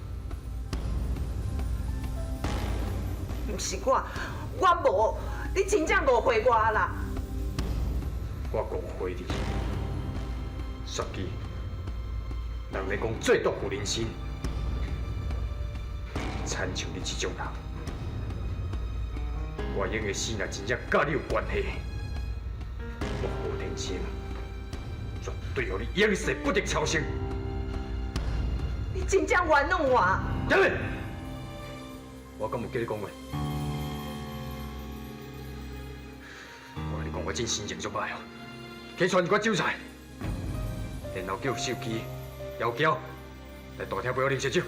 Speaker 3: 毋是我，我无，你真正误会我啦。
Speaker 4: 我误会你，雪姬，人咧讲最毒妇人心，亲像你这种人，月英的死若真正佮你有关系，我何天生绝对予你永世不得超生。
Speaker 3: 你真正冤枉我！
Speaker 4: 停！我敢有叫你讲话？我共你讲，我真心情足歹哦，去传一寡酒菜，然后叫秀琪、姚娇来大厅陪我啉烧酒。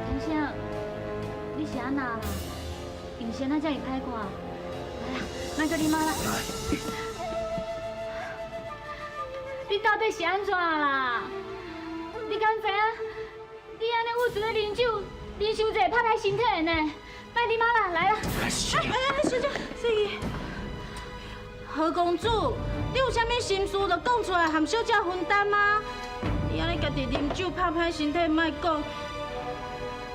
Speaker 16: 天生，你是按怎啦？精神哪遮尔歹看？来啦，咱叫你妈来。你到底是按怎啦？你敢知影？你按呢郁卒咧啉酒，啉伤济拍歹身体的呢。拜你妈啦，来啦。
Speaker 10: 哎哎，小姐，小姐，何公子，你有啥物心事就讲出来，和小姐分担吗？你按呢家己啉酒拍歹身体，莫讲，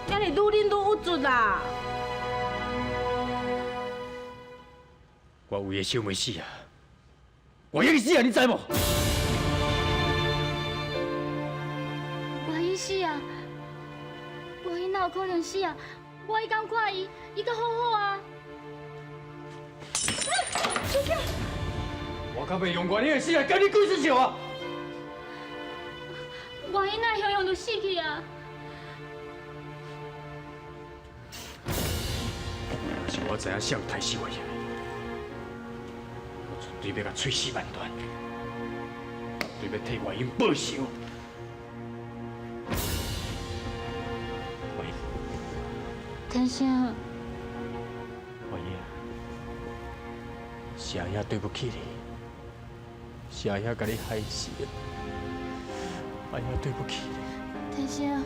Speaker 10: 遐尼愈啉愈郁卒啦。
Speaker 4: 我为的小妹死啊，我已死啊，你知无？
Speaker 16: 我已死啊，我伊哪有可能死啊？我彼工看伊，伊阁好好啊。
Speaker 10: 小姐，
Speaker 4: 我敢袂用我的死来共你鬼出笑啊！
Speaker 16: 我伊哪会雄雄就死去啊？
Speaker 4: 若是我知影谁杀死我兄，我绝对欲共碎尸万段，绝对欲替外英报仇。
Speaker 16: 天生，
Speaker 4: 外英，是阿兄对不起你，是阿兄共你害死的，阿兄对不起你。
Speaker 16: 天生，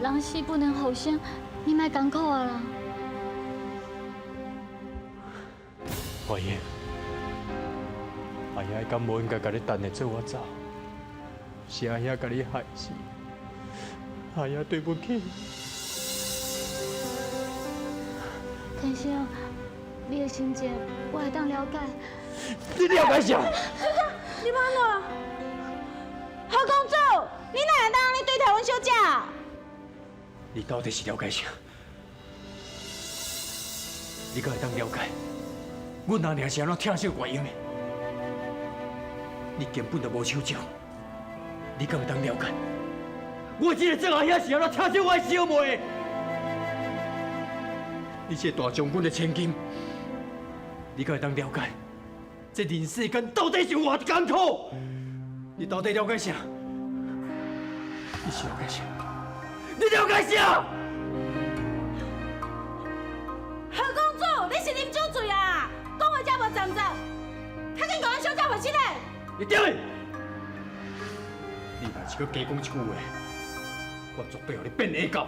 Speaker 16: 人死不能复生，你莫艰苦啊啦。
Speaker 4: 外英，阿兄敢无应该共你等下做我走，是阿兄共你害死，阿兄对不起。
Speaker 16: 天生，你的心情我会当了解。
Speaker 4: 你了解啥？
Speaker 10: 小姐，你欲按怎？何公子，你哪会当按呢对待阮小姐？
Speaker 4: 你到底是了解啥？你敢会当了解？阮阿娘是按怎疼惜月英的？你根本就无手掌，你敢会当了解？我这个做阿兄是按怎疼惜我的小妹？你这个大将军的千金，你敢会当了解？这人世间到底是有偌艰苦？你到底了解啥？你是了解啥？你了解啥？
Speaker 10: 何公子，你是啉酒醉啊？讲话遮无站站，较紧共阮小姐回去咧。
Speaker 4: 你点去？你若是阁加讲一句话，我绝对予你变下狗。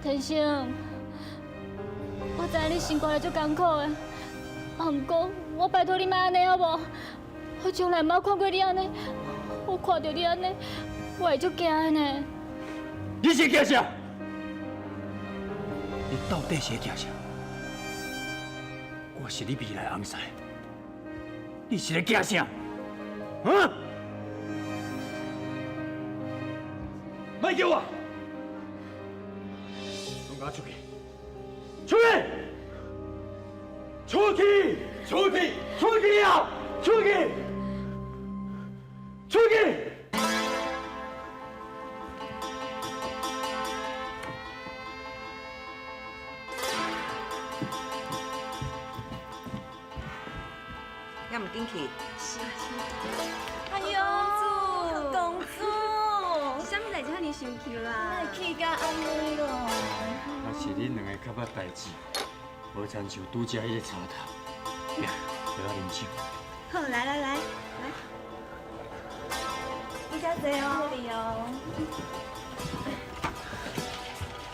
Speaker 16: 天生，我知影你生过来足艰苦的，啊，毋过我拜托你莫按呢好无？我从来毋捌看过你按呢，我看著你按呢，我会足惊的呢。
Speaker 4: 你是惊啥？你到底是惊啥？我是你未来翁婿，你是咧惊啥？啊？莫叫我！拢共我出去！出去！出去！出去！出去啊！出去！出去！
Speaker 3: 也毋紧去。
Speaker 5: 是是。哎呦，公主，啥物代志遐尔生气啦？莫气甲按呢咯。
Speaker 4: 啊，是恁两个较捌代志，无亲像拄才彼个贼头，来，落来啉酒。
Speaker 5: 好，来来来来，你遮坐哦。这里哦。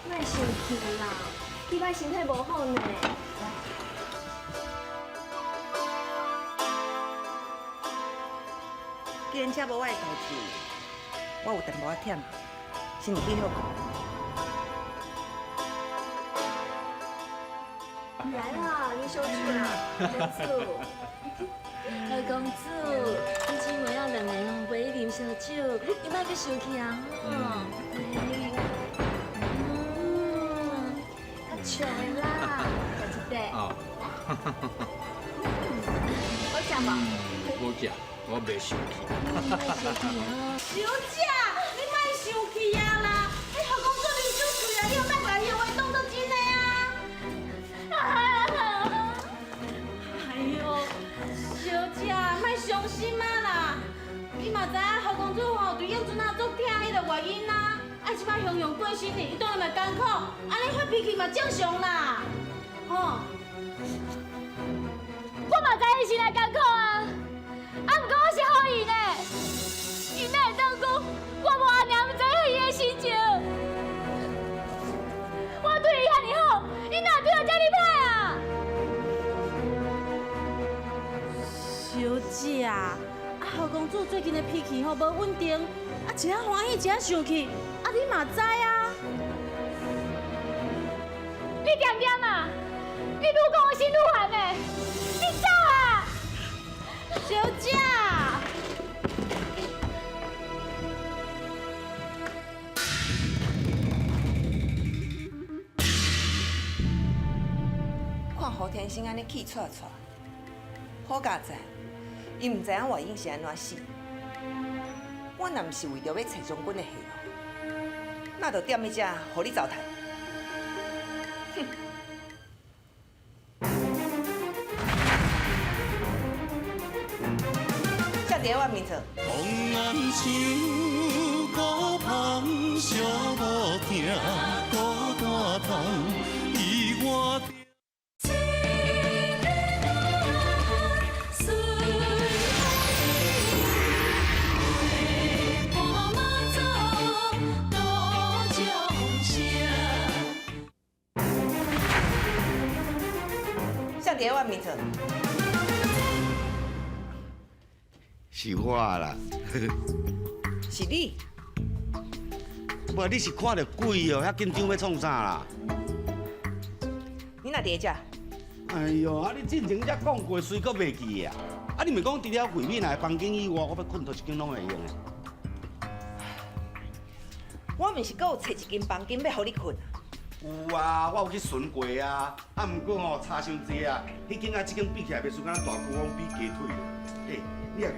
Speaker 5: 莫生气啦，气歹身体无好呢。
Speaker 3: 既然遮无我的代志，我有淡薄仔忝，先入去歇困。
Speaker 5: 来啦，啉烧酒啦，公子。何公子，恁姊妹仔两个吼陪你啉烧酒，你莫阁生气啊吼。较笑的啦，食一块。
Speaker 4: 哦。
Speaker 5: 好食无？
Speaker 4: 无食，我袂生气。
Speaker 5: 莫生气哦。
Speaker 10: 小姐，你莫生气啊啦！你何公子啉酒醉啊，你又莫把伊的话当作真的啊！哎呦，小姐，莫伤心啊啦！你嘛知影何公子吼对应阵仔足疼彼个原因啊，啊这摆雄雄过身去，伊当然嘛艰苦，按呢发脾气嘛正常啦，吼。
Speaker 16: 我嘛知伊是来艰苦啊，啊，毋过我是予伊呢，伊哪会当讲我无阿娘毋知影伊的心情？我对伊遐尔好，伊哪会对我遮尔歹啊？
Speaker 10: 小姐啊，何公子最近的脾气吼无稳定，啊一下欢喜一下生气，啊你嘛知啊？
Speaker 16: 你恬恬啊，你愈讲我心愈烦的，你走啊！
Speaker 10: 小姐，
Speaker 3: 看胡天生按呢气掣掣，好佳哉，伊毋知影外英是按怎死。我若毋是为著欲揣将军的下落，哪就踮佇遮予你糟蹋？哼！站伫我面前。
Speaker 1: 红红树孤芳寂无疼，孤单痛，伊我。
Speaker 3: 站伫我面前。
Speaker 9: 是我啦。
Speaker 3: 是你？
Speaker 9: 无，你是看著鬼哦，遐紧张欲创啥啦？
Speaker 3: 你哪伫遮？
Speaker 9: 哎哟，啊你进前才讲过，随阁袂记啊？啊你毋是讲除了慧敏的房间以外，我欲睏佗一间拢会用的？
Speaker 3: 我毋是阁有揣一间房间欲予你睏啊？
Speaker 9: 有啊，我有去巡过啊，啊，毋过吼差伤济啊，彼间佮这间比起来，袂输敢若大龟王比鸡腿。欸，你来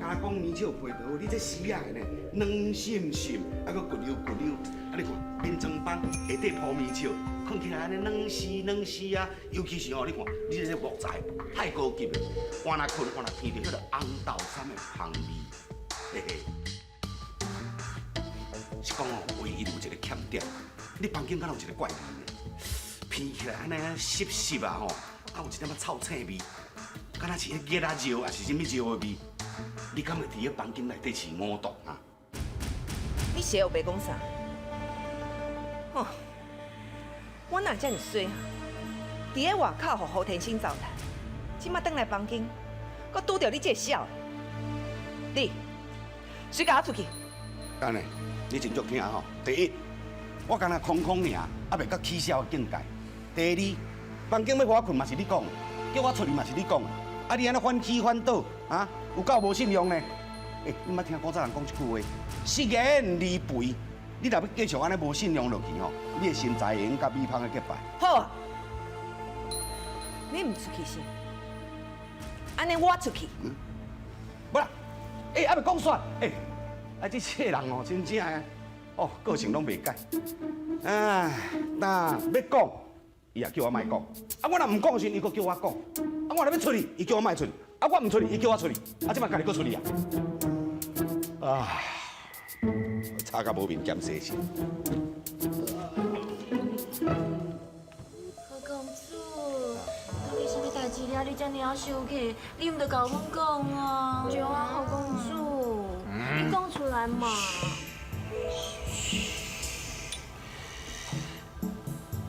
Speaker 9: 看，加工棉笑皮桃，你这丝仔的呢，软心心，啊，阁骨溜骨溜，啊，你看眠床板下底铺棉笑，睏起来按呢软丝软丝啊，尤其是吼，你看你这木材太高级的，换来睏，换来闻著彼个红豆杉的香味，嘿嘿。是讲哦，唯一有一个欠点，你房间敢若有一个怪味呢，闻起来按呢湿湿啊吼，啊有一点仔臭腥味，敢若是彼热仔尿，抑是啥物尿的味？你敢会伫彼房间内底饲五毒啊？
Speaker 3: 你是乌白讲啥？吼，我哪遮尔衰哈？伫咧外口予何天生糟蹋，这马转来房间，阁拄著你这个痟的。你，随共我出去！
Speaker 9: 等下，你真足听吼。第一，我敢若空空尔，犹未到起痟的境界。第二，房间欲予我睏嘛是你讲，叫我出去嘛是你讲，啊你按呢反起反倒，啊，有够无信用呢？欸，你捌听古早人讲这句话，失言离肥。你若欲继续按呢无信用落去吼，你的身材会用佮米芳的结拜。
Speaker 3: 好啊，你毋出去是？按呢我出去。
Speaker 9: 无啦，欸，犹未讲煞，欸，啊这世人哦，真正的，哦，个性拢袂改。唉，那欲讲，伊也叫我莫讲。啊，我若毋讲时，伊阁叫我讲。啊，我若欲出去，伊叫我莫出去。啊，我毋出去，伊叫我出去。啊，这摆家己阁出去啊！啊，吵甲无面兼西身。
Speaker 16: 何公子，到底啥物代志了？你遮尔仔生气，你毋著共阮讲啊？对啊，何公子，你讲出来嘛。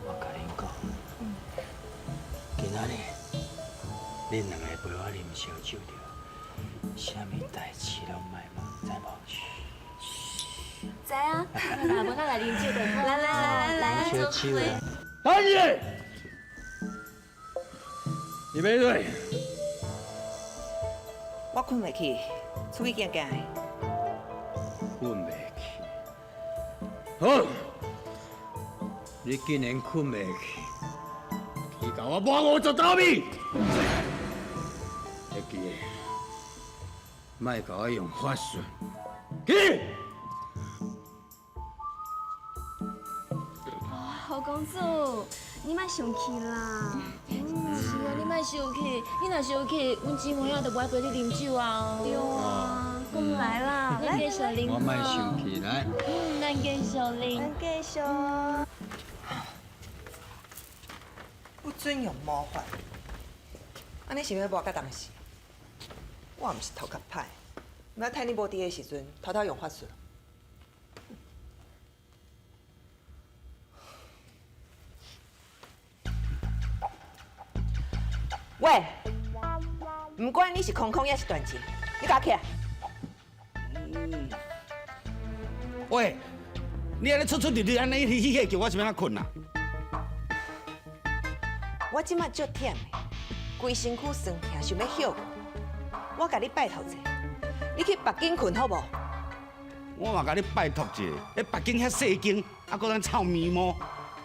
Speaker 17: 我共恁讲，今仔日恁两个陪我啉烧酒著，啥物代志拢莫问，知无？
Speaker 16: 知啊，那无咱来啉酒就好。来来来来来，
Speaker 17: 烧酒啦！
Speaker 12: 等下，你别睡。
Speaker 3: 我睏袂去，出去行行。
Speaker 17: 睏袂去。好，你竟然睏袂去，去共我抹50斗米。会记得，莫共我用法术。去。
Speaker 16: 何公子，你莫生气啦。是啊，你莫生气，你若生气，阮姊妹仔就无爱陪你啉酒啊。对啊，过来啦，咱继续啉。
Speaker 17: 我莫生气，来。
Speaker 16: 嗯，咱继续啉。
Speaker 3: 咱继续。不准用魔法，按呢是欲抹到当时？我毋是头壳歹，毋捌趁你无伫的时阵，偷偷用法术。喂，毋管你是空空抑是断情，你共我起来。
Speaker 9: 喂，你按呢出出入入按呢去去叫我是欲按怎睏啊？
Speaker 3: 我这马足忝的，规身躯酸痛，想欲歇睏。我共你拜托者，你去别间睏好无？
Speaker 9: 我嘛共你拜托一下，彼别间遐细间，啊，阁咱臭咪毛，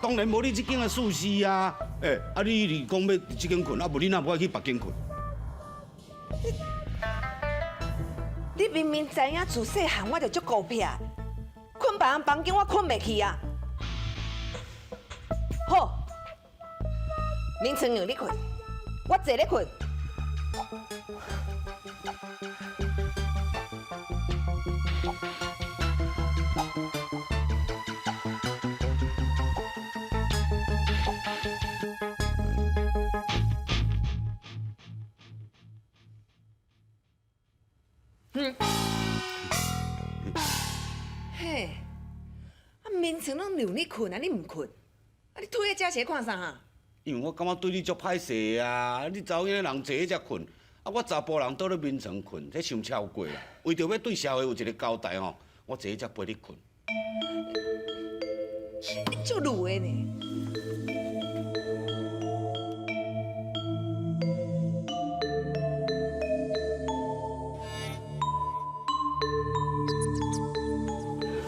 Speaker 9: 当然无你这间的舒适啊。欸，啊你是讲欲伫这间睏，啊无你哪无爱去别间睏？
Speaker 3: 你明明知影自细汉我就足孤僻，睏别人房间我睏袂去啊。好，眠床让你睏，我坐咧睏。嘿，啊眠床拢让你睏啊，你毋睏，啊你推咧遮是咧看啥啊？
Speaker 9: 因为我感觉对你足歹势啊！你查某囡仔人坐咧遮睏，啊我查埔人倒咧眠床睏，这伤超过啦。为著欲对社会有一个交代吼，我坐咧遮陪你睏。
Speaker 3: 你足鲁的呢！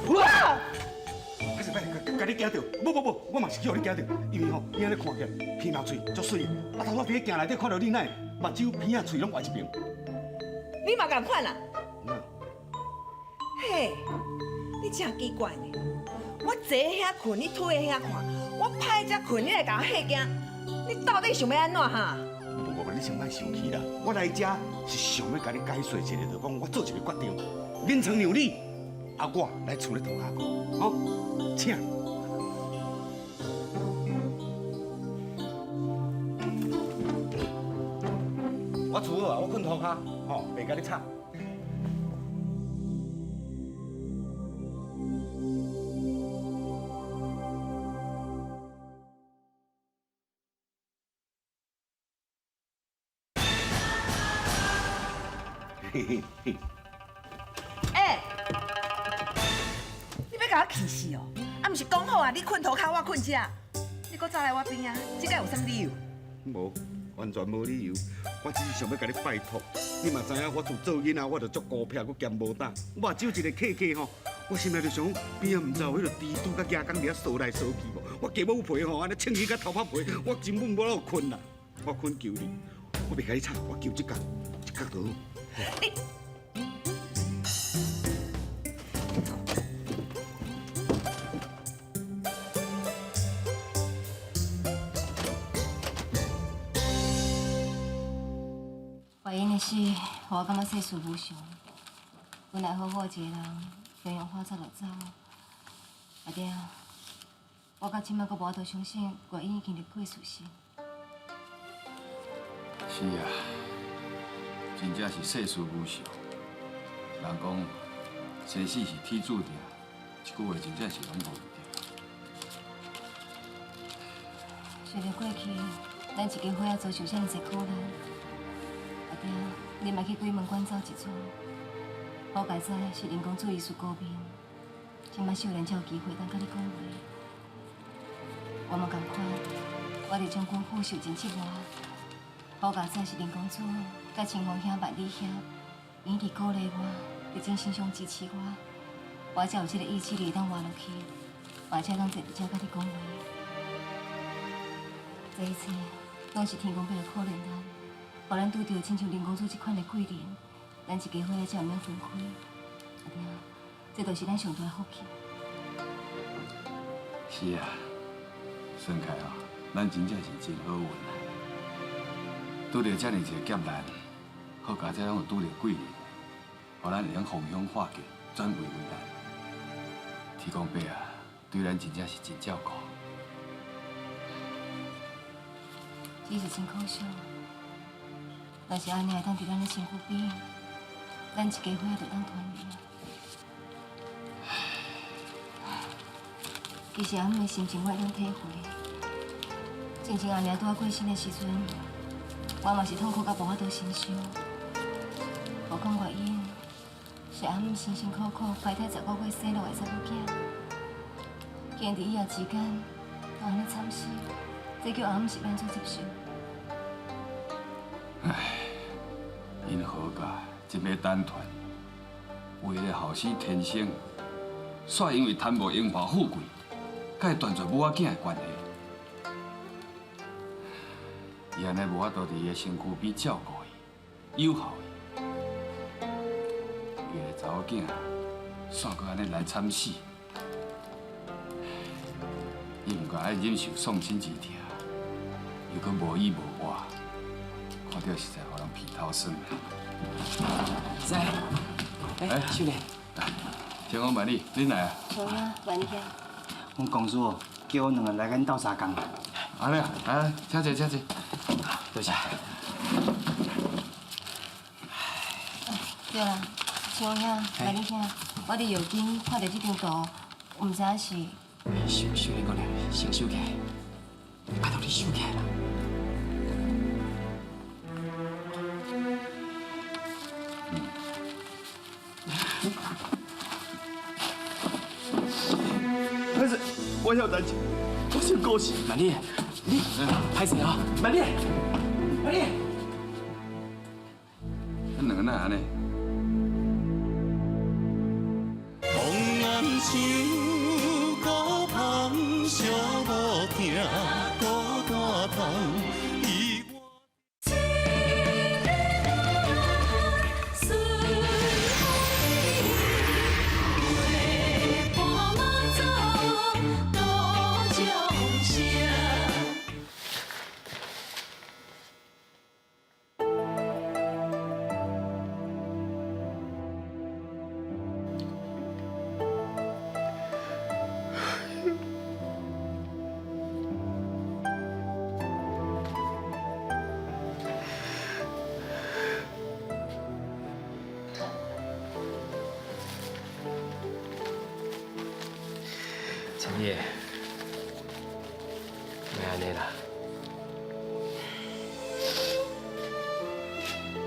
Speaker 9: 哇！歹势歹势，共你惊著，无无无，我嘛是去予你惊著，因为吼，你按呢看起来鼻毛喙足媠的，啊，头拄仔伫咧镜内底看著你，哪会目睭鼻仔喙拢歪一边？
Speaker 3: 你嘛仝款啦！嘿，你真奇怪呢！我坐遐睏，你推喺遐看；我歹才睏，你來共我嚇驚。你到底想欲按怎哈？
Speaker 9: 無無，你先莫生氣啦。我來遮是想欲共你解說一下，就講我做一個決定，眠床讓你，啊我來厝咧塗跤睏，好，請。我厝好啊，我睏塗跤，吼，袂共你吵。嘿嘿嘿。
Speaker 3: 欸，你欲共我氣死哦！啊，毋是講好啊，你睏塗跤，我睏遮，你閣走來我邊仔，這个有啥物理由？
Speaker 9: 無，完全無理由。我只是想欲共你拜託，你嘛知影，我自做囡仔我就足孤僻，閣兼無膽。目睭一个客客吼，我心內就想，邊仔毋知有彼个蜘蛛佮蜈蚣佇遐踅來踅去無？我雞母皮吼，按呢穿起佮頭髮皮，我根本無法度睏啦。我懇求你，我袂共你吵，我求這角，一角就好。
Speaker 3: 你
Speaker 2: 怀孕的事，予我感覺世事無常。本來好好一個人，雄雄發走就走。阿爹，我到這擺閣無法度相信月英已經入過事實。
Speaker 15: 是啊，真正是世事無常。人講生死是天注定，這句話真正是攏無毋對。
Speaker 2: 想著過去，咱一家伙仔遭受遮爾濟苦難，阿爹，你嘛去鬼門關走一轉。好佳哉是林公子醫術高明，這擺秀蓮才有機會當佮你講話。我嘛仝款，我佇將軍府受盡折磨。好佳哉是林公子佮清風兄、萬里兄，𪜶一直鼓勵我，佇精神上支持我，我才有這个意志力當活落去，嘛才當坐佇遮佮你講話。這一切攏是天公伯的可憐咱，予咱拄著親像林公子這款的貴人，咱一家伙仔才毋免分開。阿爹，這就是咱上大的福氣。
Speaker 15: 是啊，算起來哦，咱真正是真好運啊！拄著遮爾一个劫難，好佳哉攏有拄著貴人，予咱會用逢凶化吉，轉危為安。天公伯啊，對咱真正是真照顧。
Speaker 2: 只是真可惜，若是按呢會當佇咱的身軀邊，咱一家伙仔就當團圓。其實阿姆的心情我會當體會。進前阿娘拄仔過身的時陣，我嘛是痛苦到無法度承受。何況原因是阿姆辛辛苦苦懷胎10個月生落來的查某囝，竟然佇一夜之間就按呢慘死，這叫阿姆是欲按怎接受？
Speaker 15: 唉，𪜶何家這欲單傳，為了後生天生，煞因為貪慕榮華富貴，佮伊斷絕母仔囝的關係。伊按呢無法度佇伊的身軀邊照顧伊、友好伊，伊的查某囝煞閣按呢來慘死，伊毋過愛忍受喪親之痛，又閣無依無倚，看著實在予人鼻頭酸。
Speaker 8: 師，欸，秀蓮，
Speaker 15: 天公萬里，恁來啊？
Speaker 2: 好啊，萬里兄。
Speaker 7: 阮公主哦，叫阮兩个來共𪜶鬥相共。
Speaker 15: 按呢啊，來，請坐，請坐。
Speaker 8: 多謝。
Speaker 2: 對啦，清風兄、萬里兄，我佇藥間看著這張圖，毋知影是。
Speaker 8: 秀秀蓮姑娘，先收起來，拜託你收起來啦。
Speaker 11: 歹勢，我曉代誌，我先過去。
Speaker 8: 萬里，你歹勢啊，萬里，萬里。
Speaker 15: 恁兩个哪會按呢？
Speaker 1: 紅顏傷孤芳，寂無疼，孤單痛。伊我。
Speaker 8: 丽，莫按呢啦。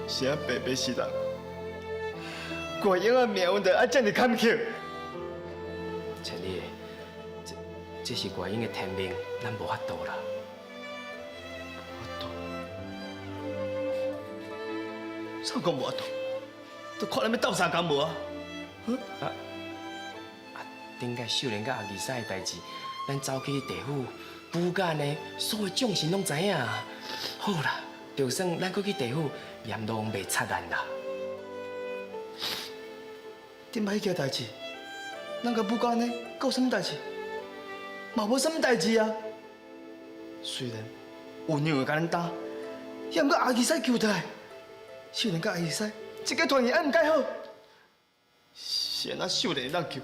Speaker 11: 是啊，白白死人，郭英的命运就爱这么坎坷。
Speaker 8: 千里，这是郭英的天命，咱无法度啦。
Speaker 11: 法度？啥讲无法度？都看咱欲斗相共无啊？
Speaker 8: 啊，顶摆秀莲佮阿二婶的代志，咱走去地府补假呢，所有众神拢知影。好啦，就算咱阁去地府，阎罗王袂插咱啦。
Speaker 11: 顶摆彼件代志，咱佮补假呢，阁有啥物代志？嘛无啥物代志啊。虽然有娘会共咱担，也毋过阿二婶求出来，秀莲佮阿二婶这个团圆爱毋盖好？是按怎秀莲会当救，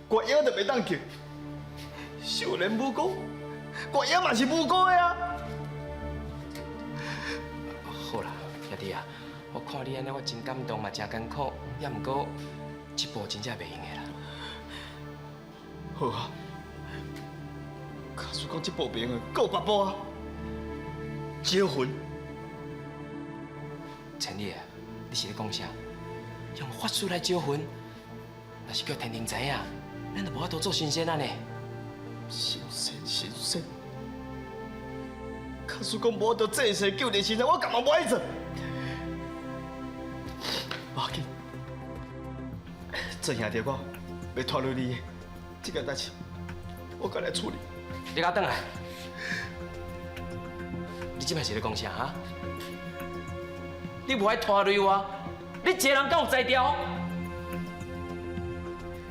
Speaker 11: 郭英就袂当救。秀莲无辜，郭英嘛是无辜的啊。
Speaker 8: 好啦，兄弟啊，我看你按呢，我真感动嘛，真艰苦，也毋过这步真正袂用的啦。
Speaker 11: 好啊，假使讲这步袂用的，阁有别步啊。招魂。
Speaker 8: 千里啊，你是咧讲啥？用法术来招魂？若是叫天庭知影，咱就无法度做神仙啊呢。
Speaker 11: 神仙神仙，假使讲无法度济世救人神仙，我干嘛无爱做？无要紧，做兄弟我袂拖累你的，这件代志我家来处理。
Speaker 8: 你共我转来！你这摆是咧讲啥哈？你无爱拖累我，你一个人敢有才调？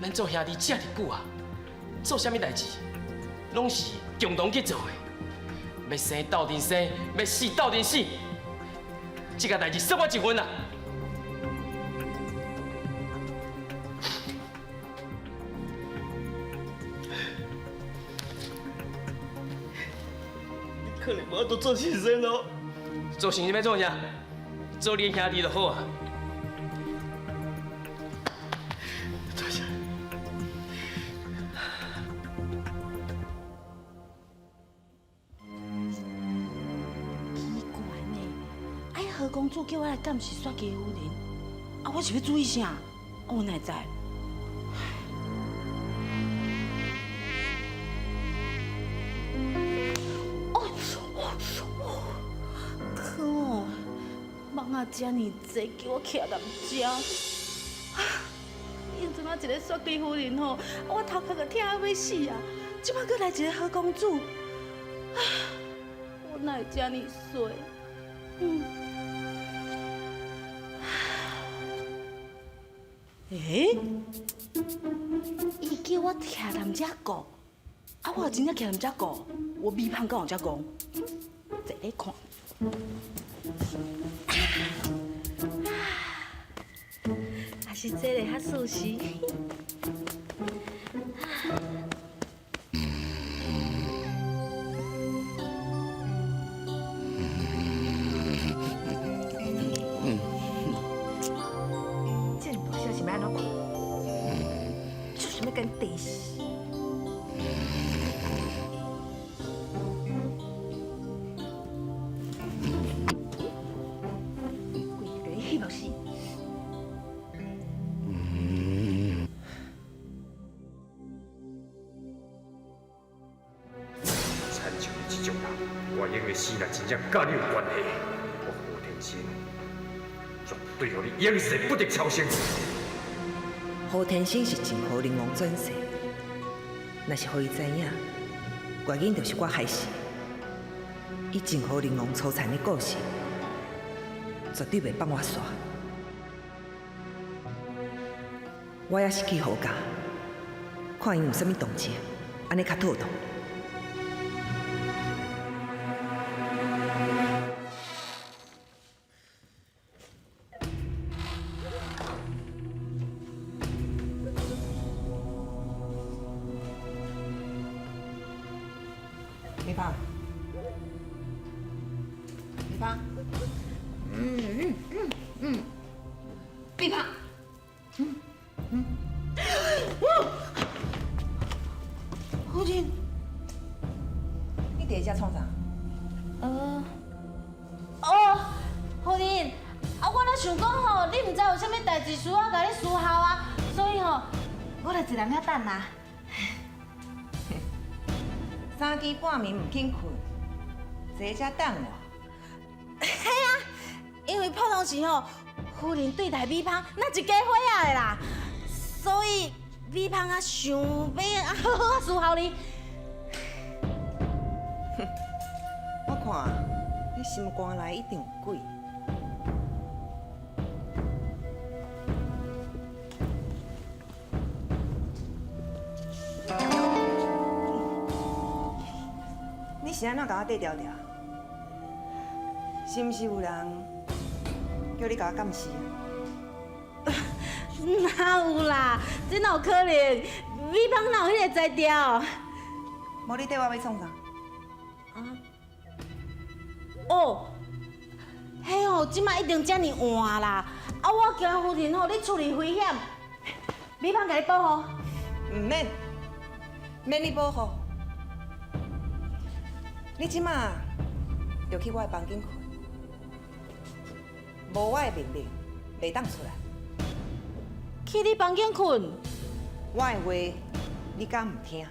Speaker 8: 咱做兄弟这么久啊，做啥物代志，拢是共同去做的。欲生斗阵生，欲死斗阵死，这件代志算我一份啦。
Speaker 11: 你可能无法度做神仙咯。
Speaker 8: 做神仙欲做啥？做你的兄弟就好啊。
Speaker 11: 多谢。
Speaker 10: 奇怪呢，哎，何公子叫我来监视雪姬夫人，啊，我是欲注意啥？我哪会知？哦哦哦！可哦，蠓仔遮尔济，叫我徛踮遮。以阵仔一个雪姬夫人吼，我头壳就疼啊欲死啊！这摆阁来一个何公子，啊，我哪会遮尔衰？嗯。欸？伊叫我徛踮遮顾，啊，我真正徛踮遮顾，我米胖敢有遮戆？坐咧看。还是这个较舒适。
Speaker 3: 这大声是欲按怎看？就是欲共地死。规个予你戏目死。
Speaker 4: 亲像你这种人，我英的死若真正佮你有关系，我何天生绝对予你永世不得超生。
Speaker 3: 何天生是泾河灵王转世，若是予伊知影，原因就是我害死。以泾河灵王粗残的个性，绝对袂放我煞。我也是去何家，看𪜶有啥物动静，按呢较妥当。
Speaker 14: 美芳，美芳，
Speaker 5: 碧胖，
Speaker 10: 想講吼，你毋知有啥物代誌需要共你伺候啊，所以吼，我就一人遐等啊。
Speaker 3: 三更半暝毋肯睏，坐遮等我。
Speaker 10: 嘿啊，因為普通時吼，夫人對待美芳那一家伙仔的啦，所以美芳啊想欲啊好好啊伺候你。
Speaker 3: 我看你心肝內一定有鬼。你是按怎共我綴條條？是毋是有人叫你共我監視啊？
Speaker 10: 哪有啦？這哪有可能？美芳哪有彼個才調？
Speaker 3: 無你綴我欲創啥？
Speaker 10: 啊？哦，彼吼這擺一定遮爾換啦！啊，我驚夫人吼你出入危險，美芳共你保護。
Speaker 3: 毋免，免你保護。你這擺就去我的房間睏，無我的命令，袂當出來。
Speaker 10: 去你房間睏？
Speaker 3: 我的話，你敢毋聽？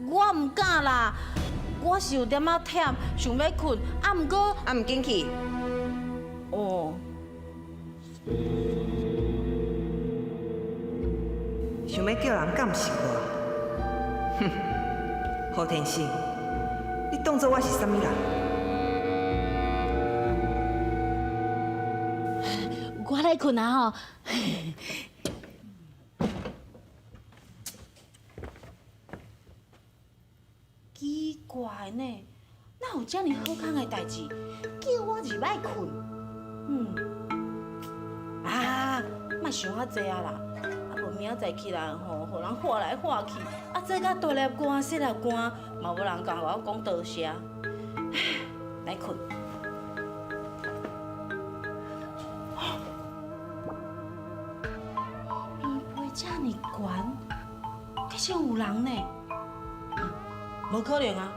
Speaker 10: 我毋敢啦，我是有點仔忝，想欲睏，啊，毋過
Speaker 3: 啊，毋緊去。
Speaker 10: 哦。
Speaker 3: 想欲叫人監視我？哼，何天生，你當作我是啥物人？
Speaker 10: 我來睏啊吼。奇怪呢，哪有遮爾好康的代誌，叫我入來睏？嗯，啊，莫想遐濟啊啦，啊無明仔載起來吼，予人喊來喊去，啊這甲大粒汗、細粒汗，嘛無人共我講多謝。來睏。棉被遮爾懸，其實有人呢。無可能啊！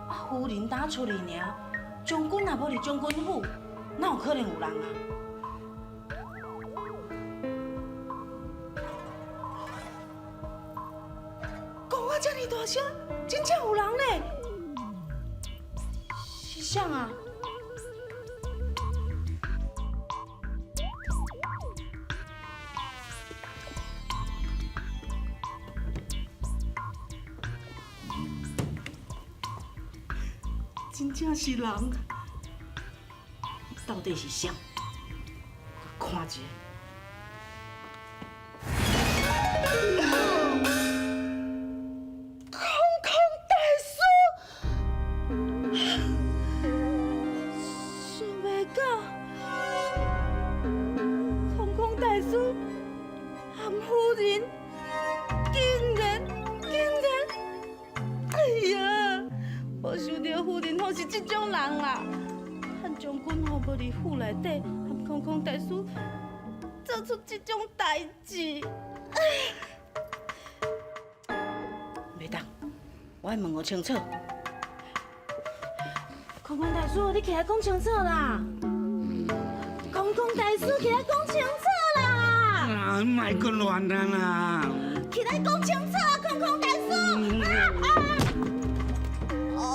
Speaker 10: 啊，夫人打出去爾，將軍也無佇將軍府，哪有可能有人啊？講啊遮爾大聲，真正有人呢？是啥啊？真正是人，到底是誰？我看一下。空空大師，想袂到，空空大師和夫人竟然，哎呀！無想著夫人吼是這種人啦，漢將軍吼無佇府內底，和空空大師做出這種代誌，袂當，我愛問個清楚。空空大師，你起來講清楚啦！空空大師，起來講清楚啦！
Speaker 13: 啊，莫閣亂啊啦！
Speaker 10: 起來講清楚啊，空空大師！啊啊！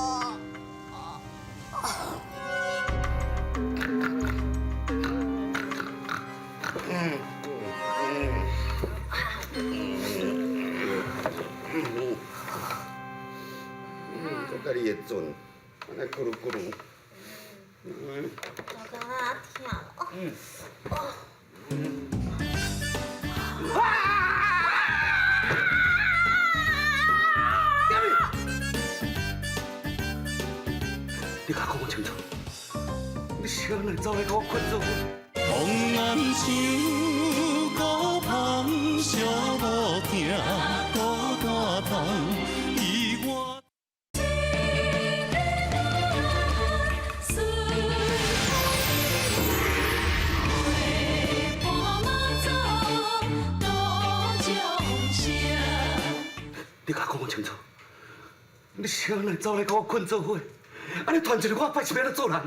Speaker 9: 我佮你会准，按呢咕噜咕噜。
Speaker 5: 老公啊，疼哦。
Speaker 9: 你共我講清楚，你是按怎走來共我睏做伙？
Speaker 1: 紅顏傷孤芳，寂寞疼，孤單痛，伊我。你共我講清楚，你是按怎走來共我睏做伙？按呢傳出去，我歹勢欲按怎做人？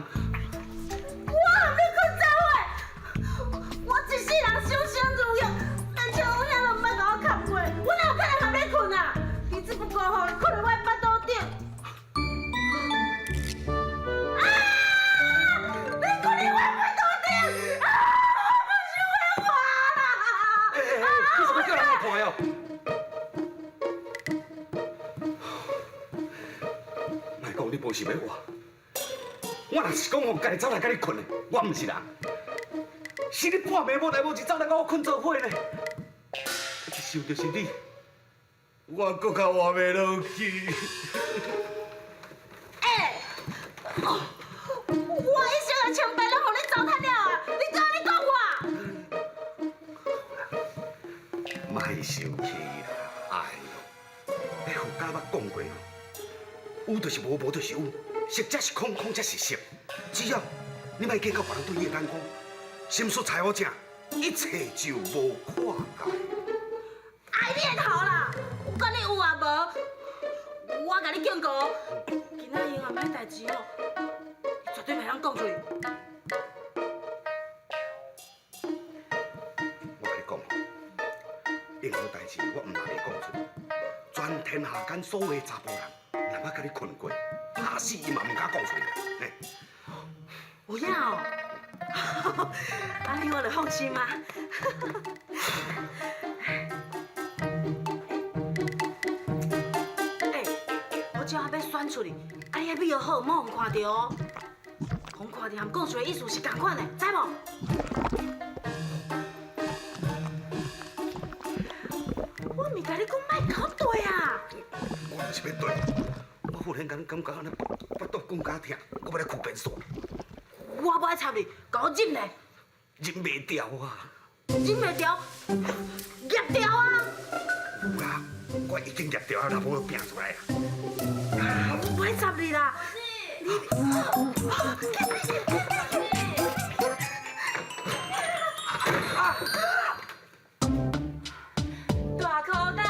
Speaker 10: 我和你睏做伙，
Speaker 9: 讲你无想欲活，我若是讲吼，家己走来佮你睏的，我毋是人。是你半暝无代无志走来佮我睏做伙呢？一想著是你，我阁较活袂落去。
Speaker 10: 欸，我一生的清白拢予你糟蹋了啊！你阁按呢讲我？
Speaker 9: 莫生气啦，哎哟，你佛家捌讲过哦，有就是无，无就是有，色才是空，空才是色。只要你莫计较别人对你的眼光，心术裁好正，一切就无看界。
Speaker 10: 爱你的头啦！我管你有啊无，我共你警告，今仔日啊歹代志哦，绝对袂通讲出去。
Speaker 9: 我共你讲，任何代志我毋但袂讲出，全天下间所有的查埔人，若捌佮你睏过，拍死伊嘛毋敢讲出来。嘿。
Speaker 10: 有影哦，按呢我就放心啊。欸，我这下欲选出去，啊你爱秘好，莫予人看著哦。予人看著和讲出来意思是仝款的，知无？我毋是共你讲莫共我对啊！
Speaker 9: 我毋是欲对，我忽然间感觉按呢腹肚更加疼，我欲来睏便所。
Speaker 10: 我无爱插你，共我忍咧。
Speaker 9: 忍袂牢啊！
Speaker 10: 忍袂牢，夹牢啊！
Speaker 9: 有啦，我已经夹牢啊，若无就拚出来啦。
Speaker 10: 我无爱插你啦！你。
Speaker 5: 大裤袋，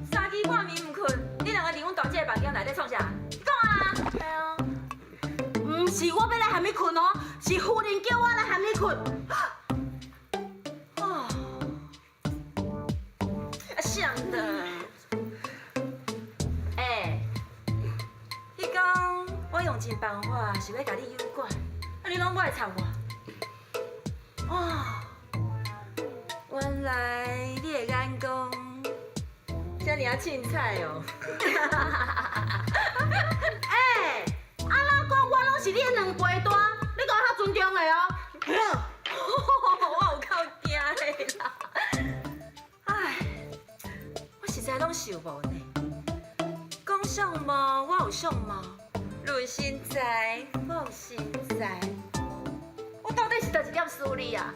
Speaker 5: 三更半暝毋睏，你两个伫阮大姐的房间内底创啥？你讲啊！
Speaker 10: 嘿啊。毋是我欲来和你睏哦，是夫人叫我来和你睏。
Speaker 5: 哦，啊，啥的？欸，彼工我用尽办法是欲共你诱拐，啊，你拢无爱插我。哦，原来你的眼光遮尔仔凊彩哦。
Speaker 10: 欸，按怎讲我拢是你的两倍大，你共我较尊重的哦。
Speaker 5: 我有够惊的啦！唉，我实在拢受无呢。讲相貌，我有相貌；论身材，我有身材。我到底是佗一点输你啊？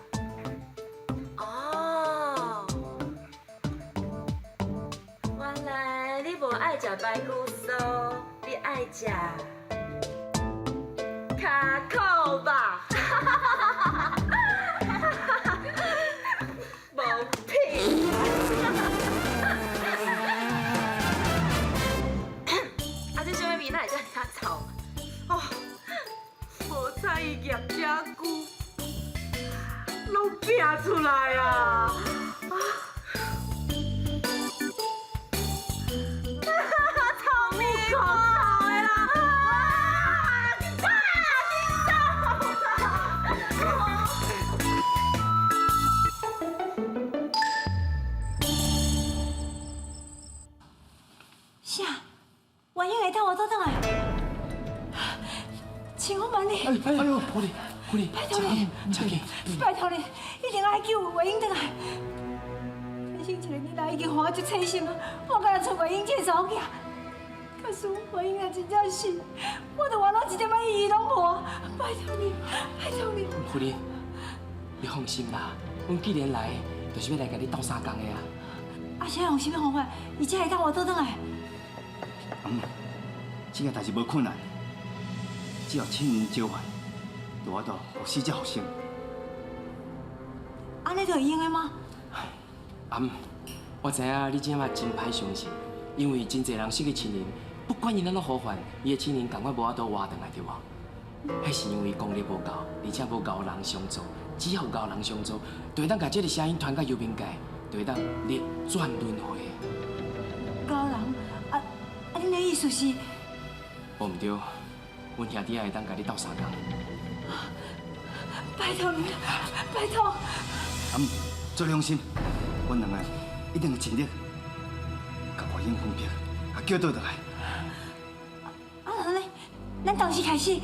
Speaker 5: 哦，原来你无爱食排骨酥，你爱食跤口吧？无屁！啊，这啥物味？哪会遮尔臭？
Speaker 10: 哦，无彩伊夹遮久，拢拚出来啊！
Speaker 5: 臭味够臭的啦！啊，紧走！
Speaker 2: 啥？万英会当我倒转来？请我问你，
Speaker 8: 哎呦，夫人，夫人，
Speaker 2: 拜托你，拜托你，一定爱救月英转来。天生一个囡仔已经予我足操心啊，我敢若賰月英这个查某囝。假使月英若真正死，我就活到一点仔意义拢无。拜托你，拜托你。
Speaker 8: 夫人，你放心啦，阮既然来，就是欲来共你斗相共的啊。
Speaker 2: 啊，是欲用啥物方法，伊才会当活倒转来？
Speaker 15: 阿姆，这件代志无困难，只要亲人召唤，就有法度予死者复生。
Speaker 2: 按呢就会用的吗？
Speaker 8: 阿姆，我知影你这马真歹相信，因为真济人失去亲人，不管伊按怎呼唤，伊的亲人仝款无法度活转来，对无？彼是因为功力无够，而且无𠢕人相助。只要有𠢕人相助，就会当共这个声音传到幽冥界，就会当逆转轮回。
Speaker 2: 𠢕人，啊，恁的意思是？
Speaker 8: 无毋对，阮兄弟仔会当共你斗相共。
Speaker 2: 拜托你，拜托。
Speaker 15: 阿姆，做良心，阮两个一定会尽力，共月英分别，共叫倒转来。
Speaker 2: 啊，咱同时开始。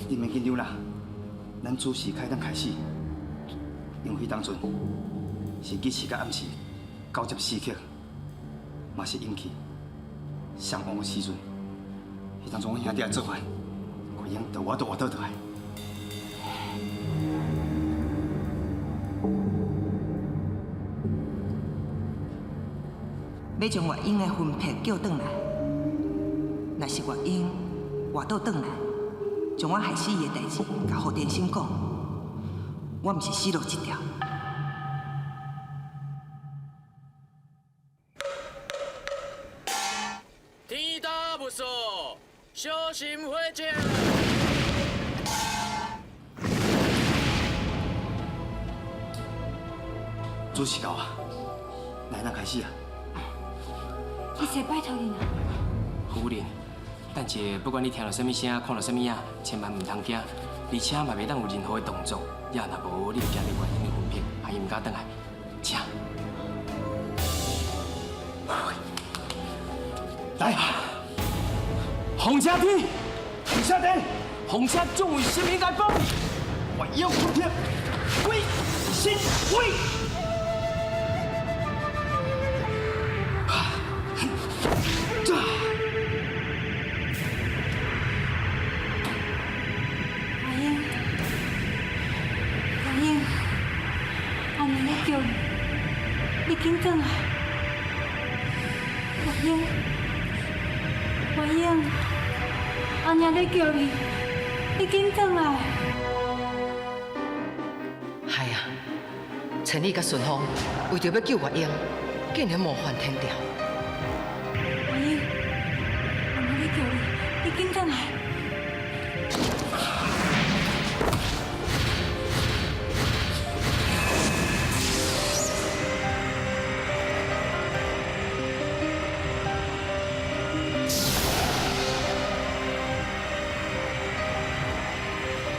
Speaker 7: 你免紧张啦，咱子时开当开始，因为彼当阵是吉时佮暗时交接时刻，嘛是阴气上旺的时阵。彼当阵阮兄弟来做法，月英就我都活倒转来。
Speaker 3: 欲将月英的魂魄叫转来，若是月英活倒转来，将我害死伊的代志共何天生讲，我毋是死路一条。
Speaker 12: 天大无数，小心火箭。
Speaker 7: 主持到啊，来，咱开始啊！
Speaker 2: 一切拜托你啦。
Speaker 8: 夫人，等下不管你听到啥物声，看到啥物影，千万毋通惊，而且嘛袂当有任何的动作，也若无，你会惊著月英的魂魄，害伊毋敢转来。请。
Speaker 7: 来，
Speaker 8: 红车天，
Speaker 7: 红车天，
Speaker 8: 红车众位神明来保，
Speaker 7: 我要魂魄归神位。
Speaker 2: 你紧转来，月英，月英，阿娘咧叫你，你紧转来。
Speaker 6: 系啊，千里佮顺风为著欲救月英，竟然冒犯天条。
Speaker 2: 月英，阿娘咧叫你，你紧转来。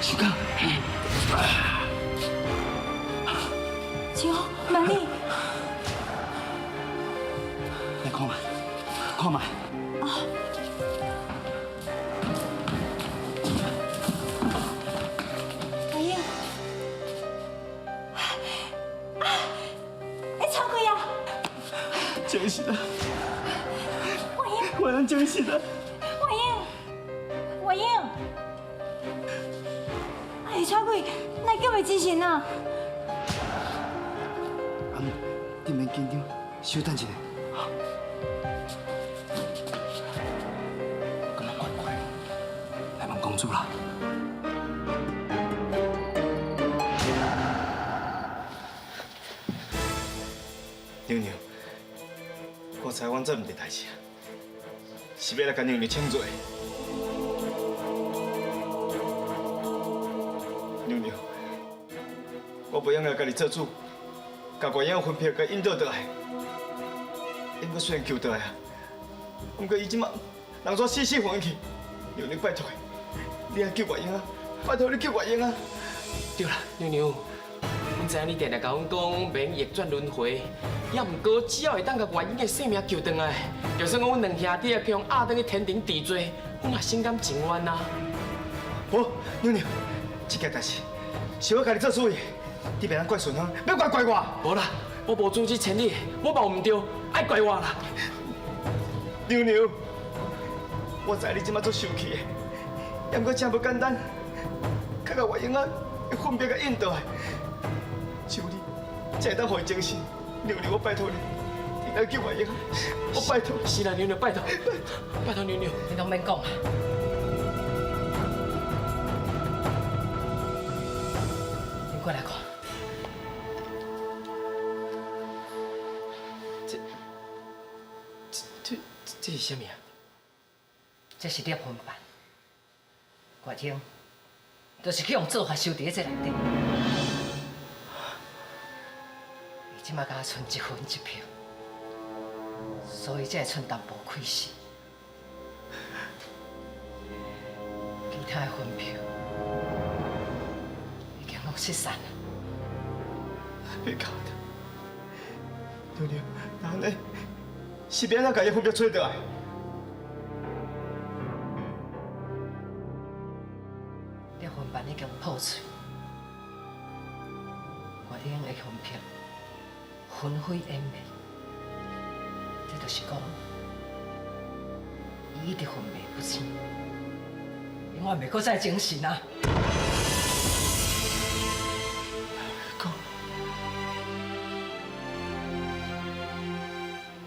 Speaker 7: 小刚，
Speaker 2: 秋，万里，
Speaker 7: 来看觅，看觅。
Speaker 2: 啊！阿英，啊！你吵鬼啊！
Speaker 11: 真是的，
Speaker 2: 月英，
Speaker 11: 我人真是的。
Speaker 2: 月英，月英。哎，吵鬼，哪叫袂精神啊？
Speaker 7: 阿母，你免紧张，稍等一下。感觉怪怪的，
Speaker 8: 来问公主啦。
Speaker 11: 娘娘，我知阮做毋对代志啊，是欲来共娘娘请罪。娘娘，我不应该家己做主，共月英魂魄共引导倒来。毋过虽然救倒来啊，毋过伊这马人煞死死魂去。娘娘拜托你，你爱救月英啊！拜托你救月英啊！
Speaker 8: 对啦，娘娘，阮知影你定定共阮讲免逆转轮回，也毋过只要会当共月英的性命救转来，就算讲阮两兄弟啊去予压转去天庭治罪，阮嘛心甘情愿啊。
Speaker 11: 无，娘娘。这件代志是我家己做主意，你袂当怪顺风，欲怪怪我。
Speaker 8: 无啦，我无阻止千里，我嘛有毋对，爱怪我啦。
Speaker 11: 娘娘，我知你这马足生气的，也毋过真无简单，较共月英仔的魂魄共引倒来，求你才会当予伊精神。娘娘，我拜托你，你来救月英，我拜托。
Speaker 8: 是啦，娘娘，拜托，拜托娘娘。
Speaker 6: 你拢免讲啦。过来看，
Speaker 8: 这是啥物啊？
Speaker 6: 这是猎魂板，月英就是去用做法收伫这内底。伊这马敢若賰一魂一魄，所以才会賰淡薄气势。其他的魂魄已经拢失散了。
Speaker 11: 别搞的，娘娘，那按呢？是欲按怎共伊魂魄揣倒来？
Speaker 6: 你魂板已经破碎，月英的魂魄魂飞烟灭，这就是讲，伊一直昏迷不醒，永远袂阁再精神啊！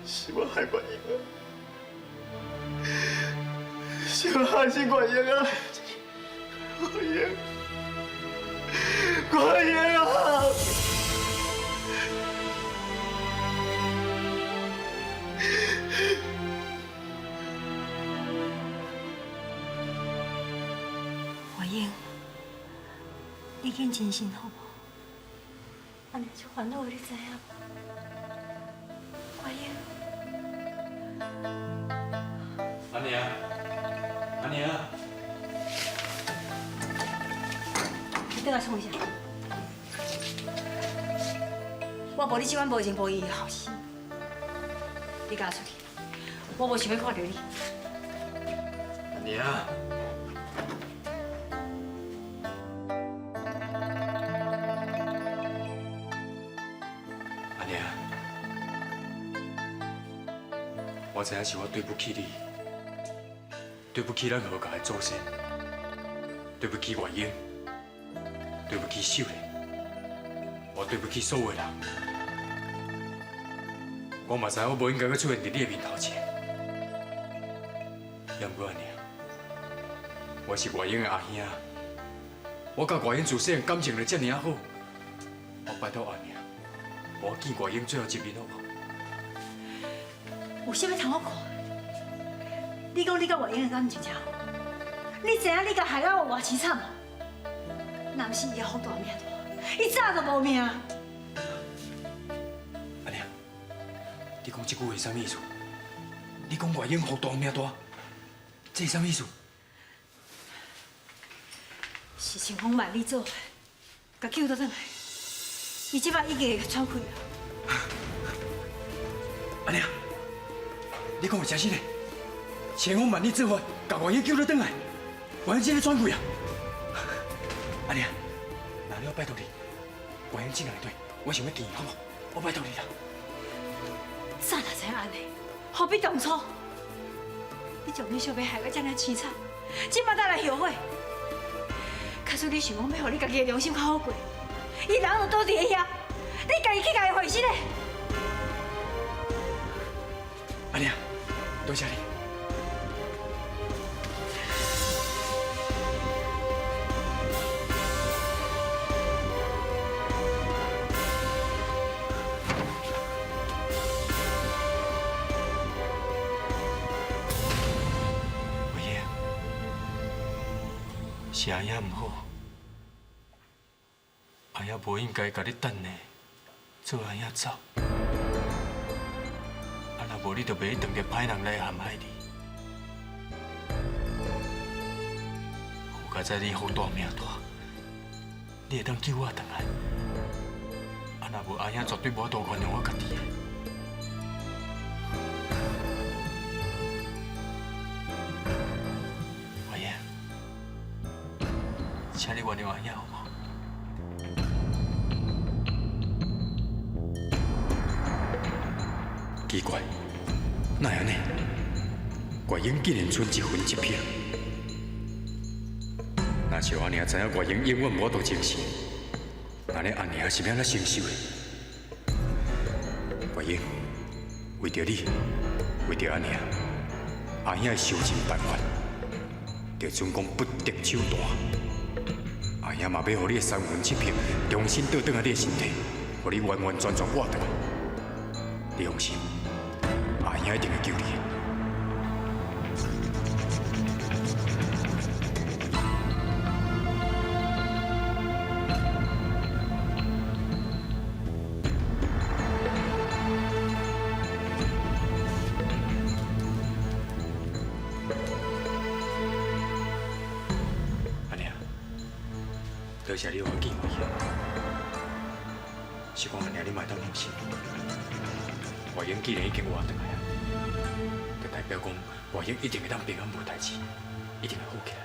Speaker 11: 是我害月英啊！是我害死月英啊！月英，月英啊！
Speaker 2: 月英，你紧精神好无？阿娘足烦恼的，你知影无？月英。
Speaker 17: 阿娘，阿娘，
Speaker 2: 你转来创啥？我无你这款无情无义的后生，你共我出去，我无想欲看著你。
Speaker 17: 阿娘。阿娘，我知影是我对不起你，对不起咱何家的祖先，对不起月英，对不起秀莲，我对不起所有人。我嘛知我无应该阁出现伫你的面头前，也毋过阿娘，我是月英的阿兄，我佮月英自细汉感情就这尔好，我拜托阿娘，我见月英最后一面好无？
Speaker 2: 有啥物通好看？你讲你佮月英的感情真好，你知影你共害到我偌凄惨无？若毋是伊的福大命大，伊早就无命。
Speaker 17: 阿娘，你讲这句话啥物意思？你讲月英福大命大，这是啥物意思？
Speaker 2: 是清风万里做的，共救倒转来。伊这摆已经会喘气啊。
Speaker 17: 阿娘，你讲的真实的？千风万里做法，共月英救倒转来，月英真的喘气啊！阿娘，那你我拜托你，月英进来对，我想欲见伊，好无？我拜托你啦。
Speaker 2: 早若知影按呢，何必当初？你将你小妹害到这尔凄惨，这摆才来后悔。假使你想讲欲予你家己的良心较好过，伊人就倒伫遐，你家己去共伊回身咧。
Speaker 17: 阿娘，多谢你。月英，是阿兄毋好，阿兄无应该共你等呢，做阿兄走。啊，若无你就袂当着歹人来陷害你。好佳哉，你福大命大，你会当救我转来。啊，若无阿兄绝对无法度原谅我家己的。月英，请你原谅阿兄好无？奇怪，哪会按呢？月英竟然賰一魂一魄。若像阿娘知影月英永远无法度精神，按呢阿娘是欲按怎承受的？月英，为著你，为著阿娘，阿兄会想尽办法，就准讲不择手段，阿兄嘛欲予你的三魂七魄重新倒转来你的身体，予你完完全全活转来。你放心，阿兄一定会救你的。阿娘，多谢你予我见月英，是讲阿娘你嘛会当放心。月英既然已经活转来啊，就代表讲月英一定会当平安无代志，一定会好起来。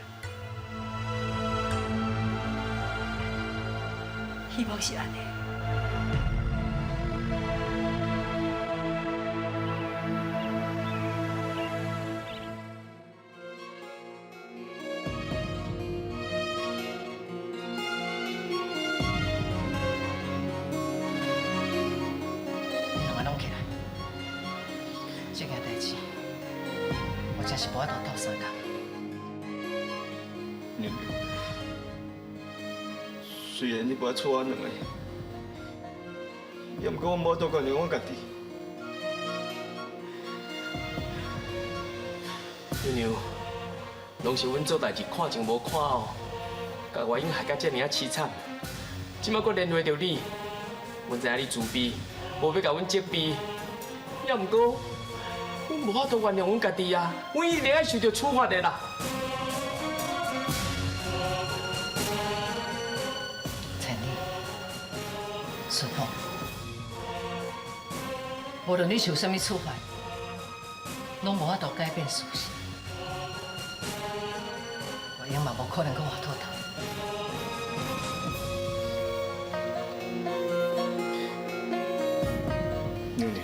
Speaker 2: 希望是按呢。
Speaker 6: 两个拢起来，这件代志，我真是无法度斗相共。
Speaker 11: 娘娘，虽然你无爱娶阮两个，也毋过我无法度原谅我家己。
Speaker 8: 娘娘，拢是阮做代志看前无看后，共外英害甲遮尔仔凄惨，这摆阁连累著你，阮知影你自卑，无欲共阮责备，也毋过，阮无法度原谅阮家己啊，阮一定爱受著处罚的啦。
Speaker 6: 千里，师傅，无论你受啥物处罚，拢无法度改变事实。我英嘛无可能阁活脱头。
Speaker 11: 娘娘，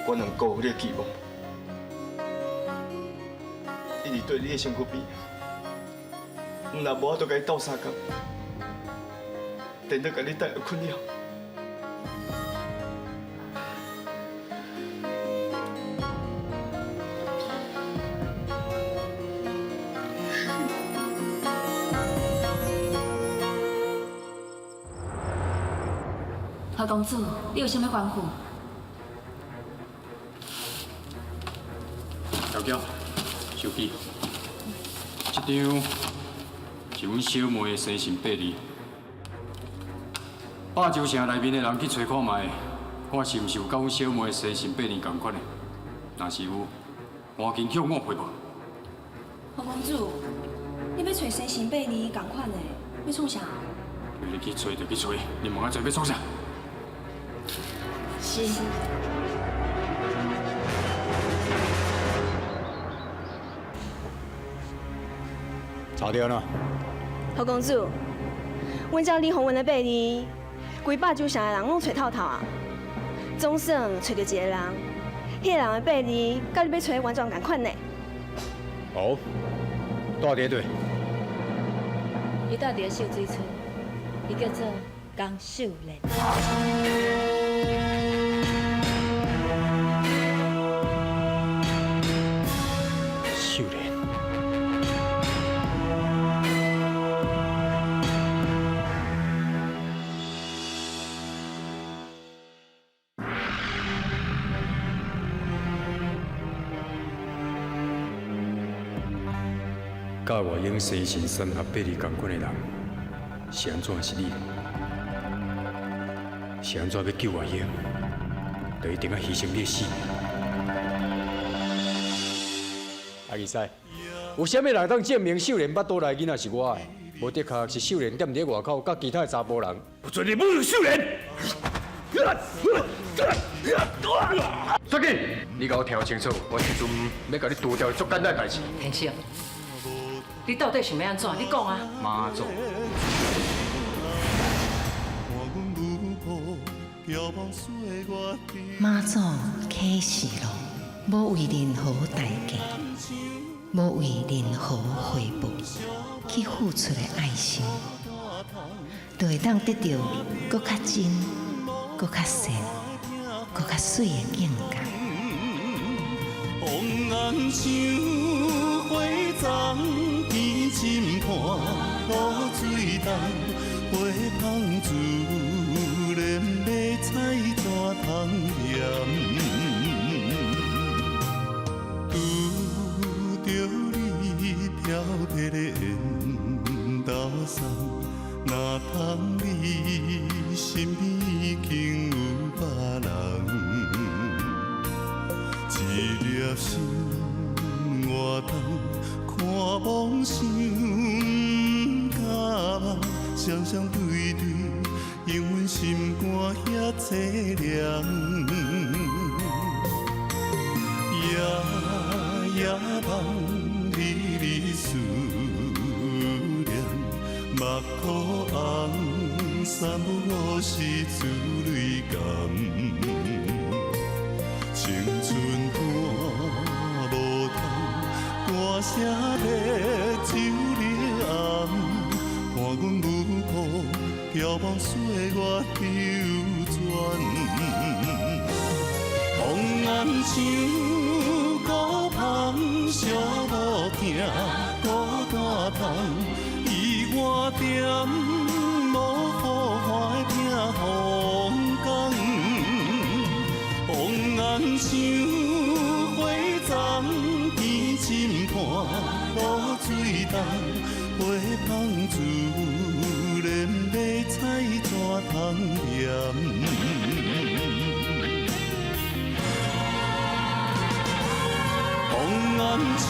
Speaker 11: 我能辜负你的期望，一直对你的身躯边，毋但无法度共你斗相共，颠倒共你带来困扰。
Speaker 5: 何公子，你有啥物吩咐？
Speaker 4: 小娇，手机，这张是阮小妹的生辰八字。百州城内面的人去揣看觅，看是毋是有佮阮小妹的生辰八字仝款的。若是有，赶紧向我汇报。
Speaker 5: 何公子，你欲揣生辰八字仝款的，欲创啥？
Speaker 4: 你去揣就去揣，你问我这欲创啥？
Speaker 5: 是。
Speaker 17: 查著了。
Speaker 5: 何公子，阮照你予阮的八字，规百州城的人拢揣透透啊，总算揣著一个人，彼个人的八字佮你欲揣完全仝款呢。
Speaker 17: 哦，住佇佗？
Speaker 2: 伊住佇秀水村，伊叫做江秀莲。
Speaker 17: 秀莲。
Speaker 4: 佮外英生辰三合八字仝款的人，是按怎是你？是按怎欲救外英，就一定爱牺牲你的性命？阿二师，有啥物人当证明秀莲腹肚内囡仔是我的？无的确是秀莲踮伫外口，佮其他的查埔人。
Speaker 17: 不准你侮辱秀莲！
Speaker 4: 雪姐，你共我听清楚，我这阵欲共你除掉足简单的代志。
Speaker 6: 天生，你到底想欲按怎？你讲啊！
Speaker 4: 妈祖。
Speaker 18: 妈祖启示录，无为任何代价，无为任何回报，去付出的爱心，就会当得到阁较真、阁较善、阁较媠的境界。
Speaker 1: 红红像花丛，天深伴露水重，花香自然欲采怎通嫌？拄著你飘飘的缘投送，哪通你身边已经有别人？一粒心活动，看梦想不敢梦，双双对对，让阮心肝遐凄凉。夜夜梦，日日思念，梦箍红，三不五时珠泪干。青春伴无通，歌声咧酒咧暗，看阮舞步飘茫岁月流转。风安像孤芳，寂无疼孤单痛，伊我踮无好看的避风港。风安像火葬，天深伴露水重，花香自然欲采怎通念？风安像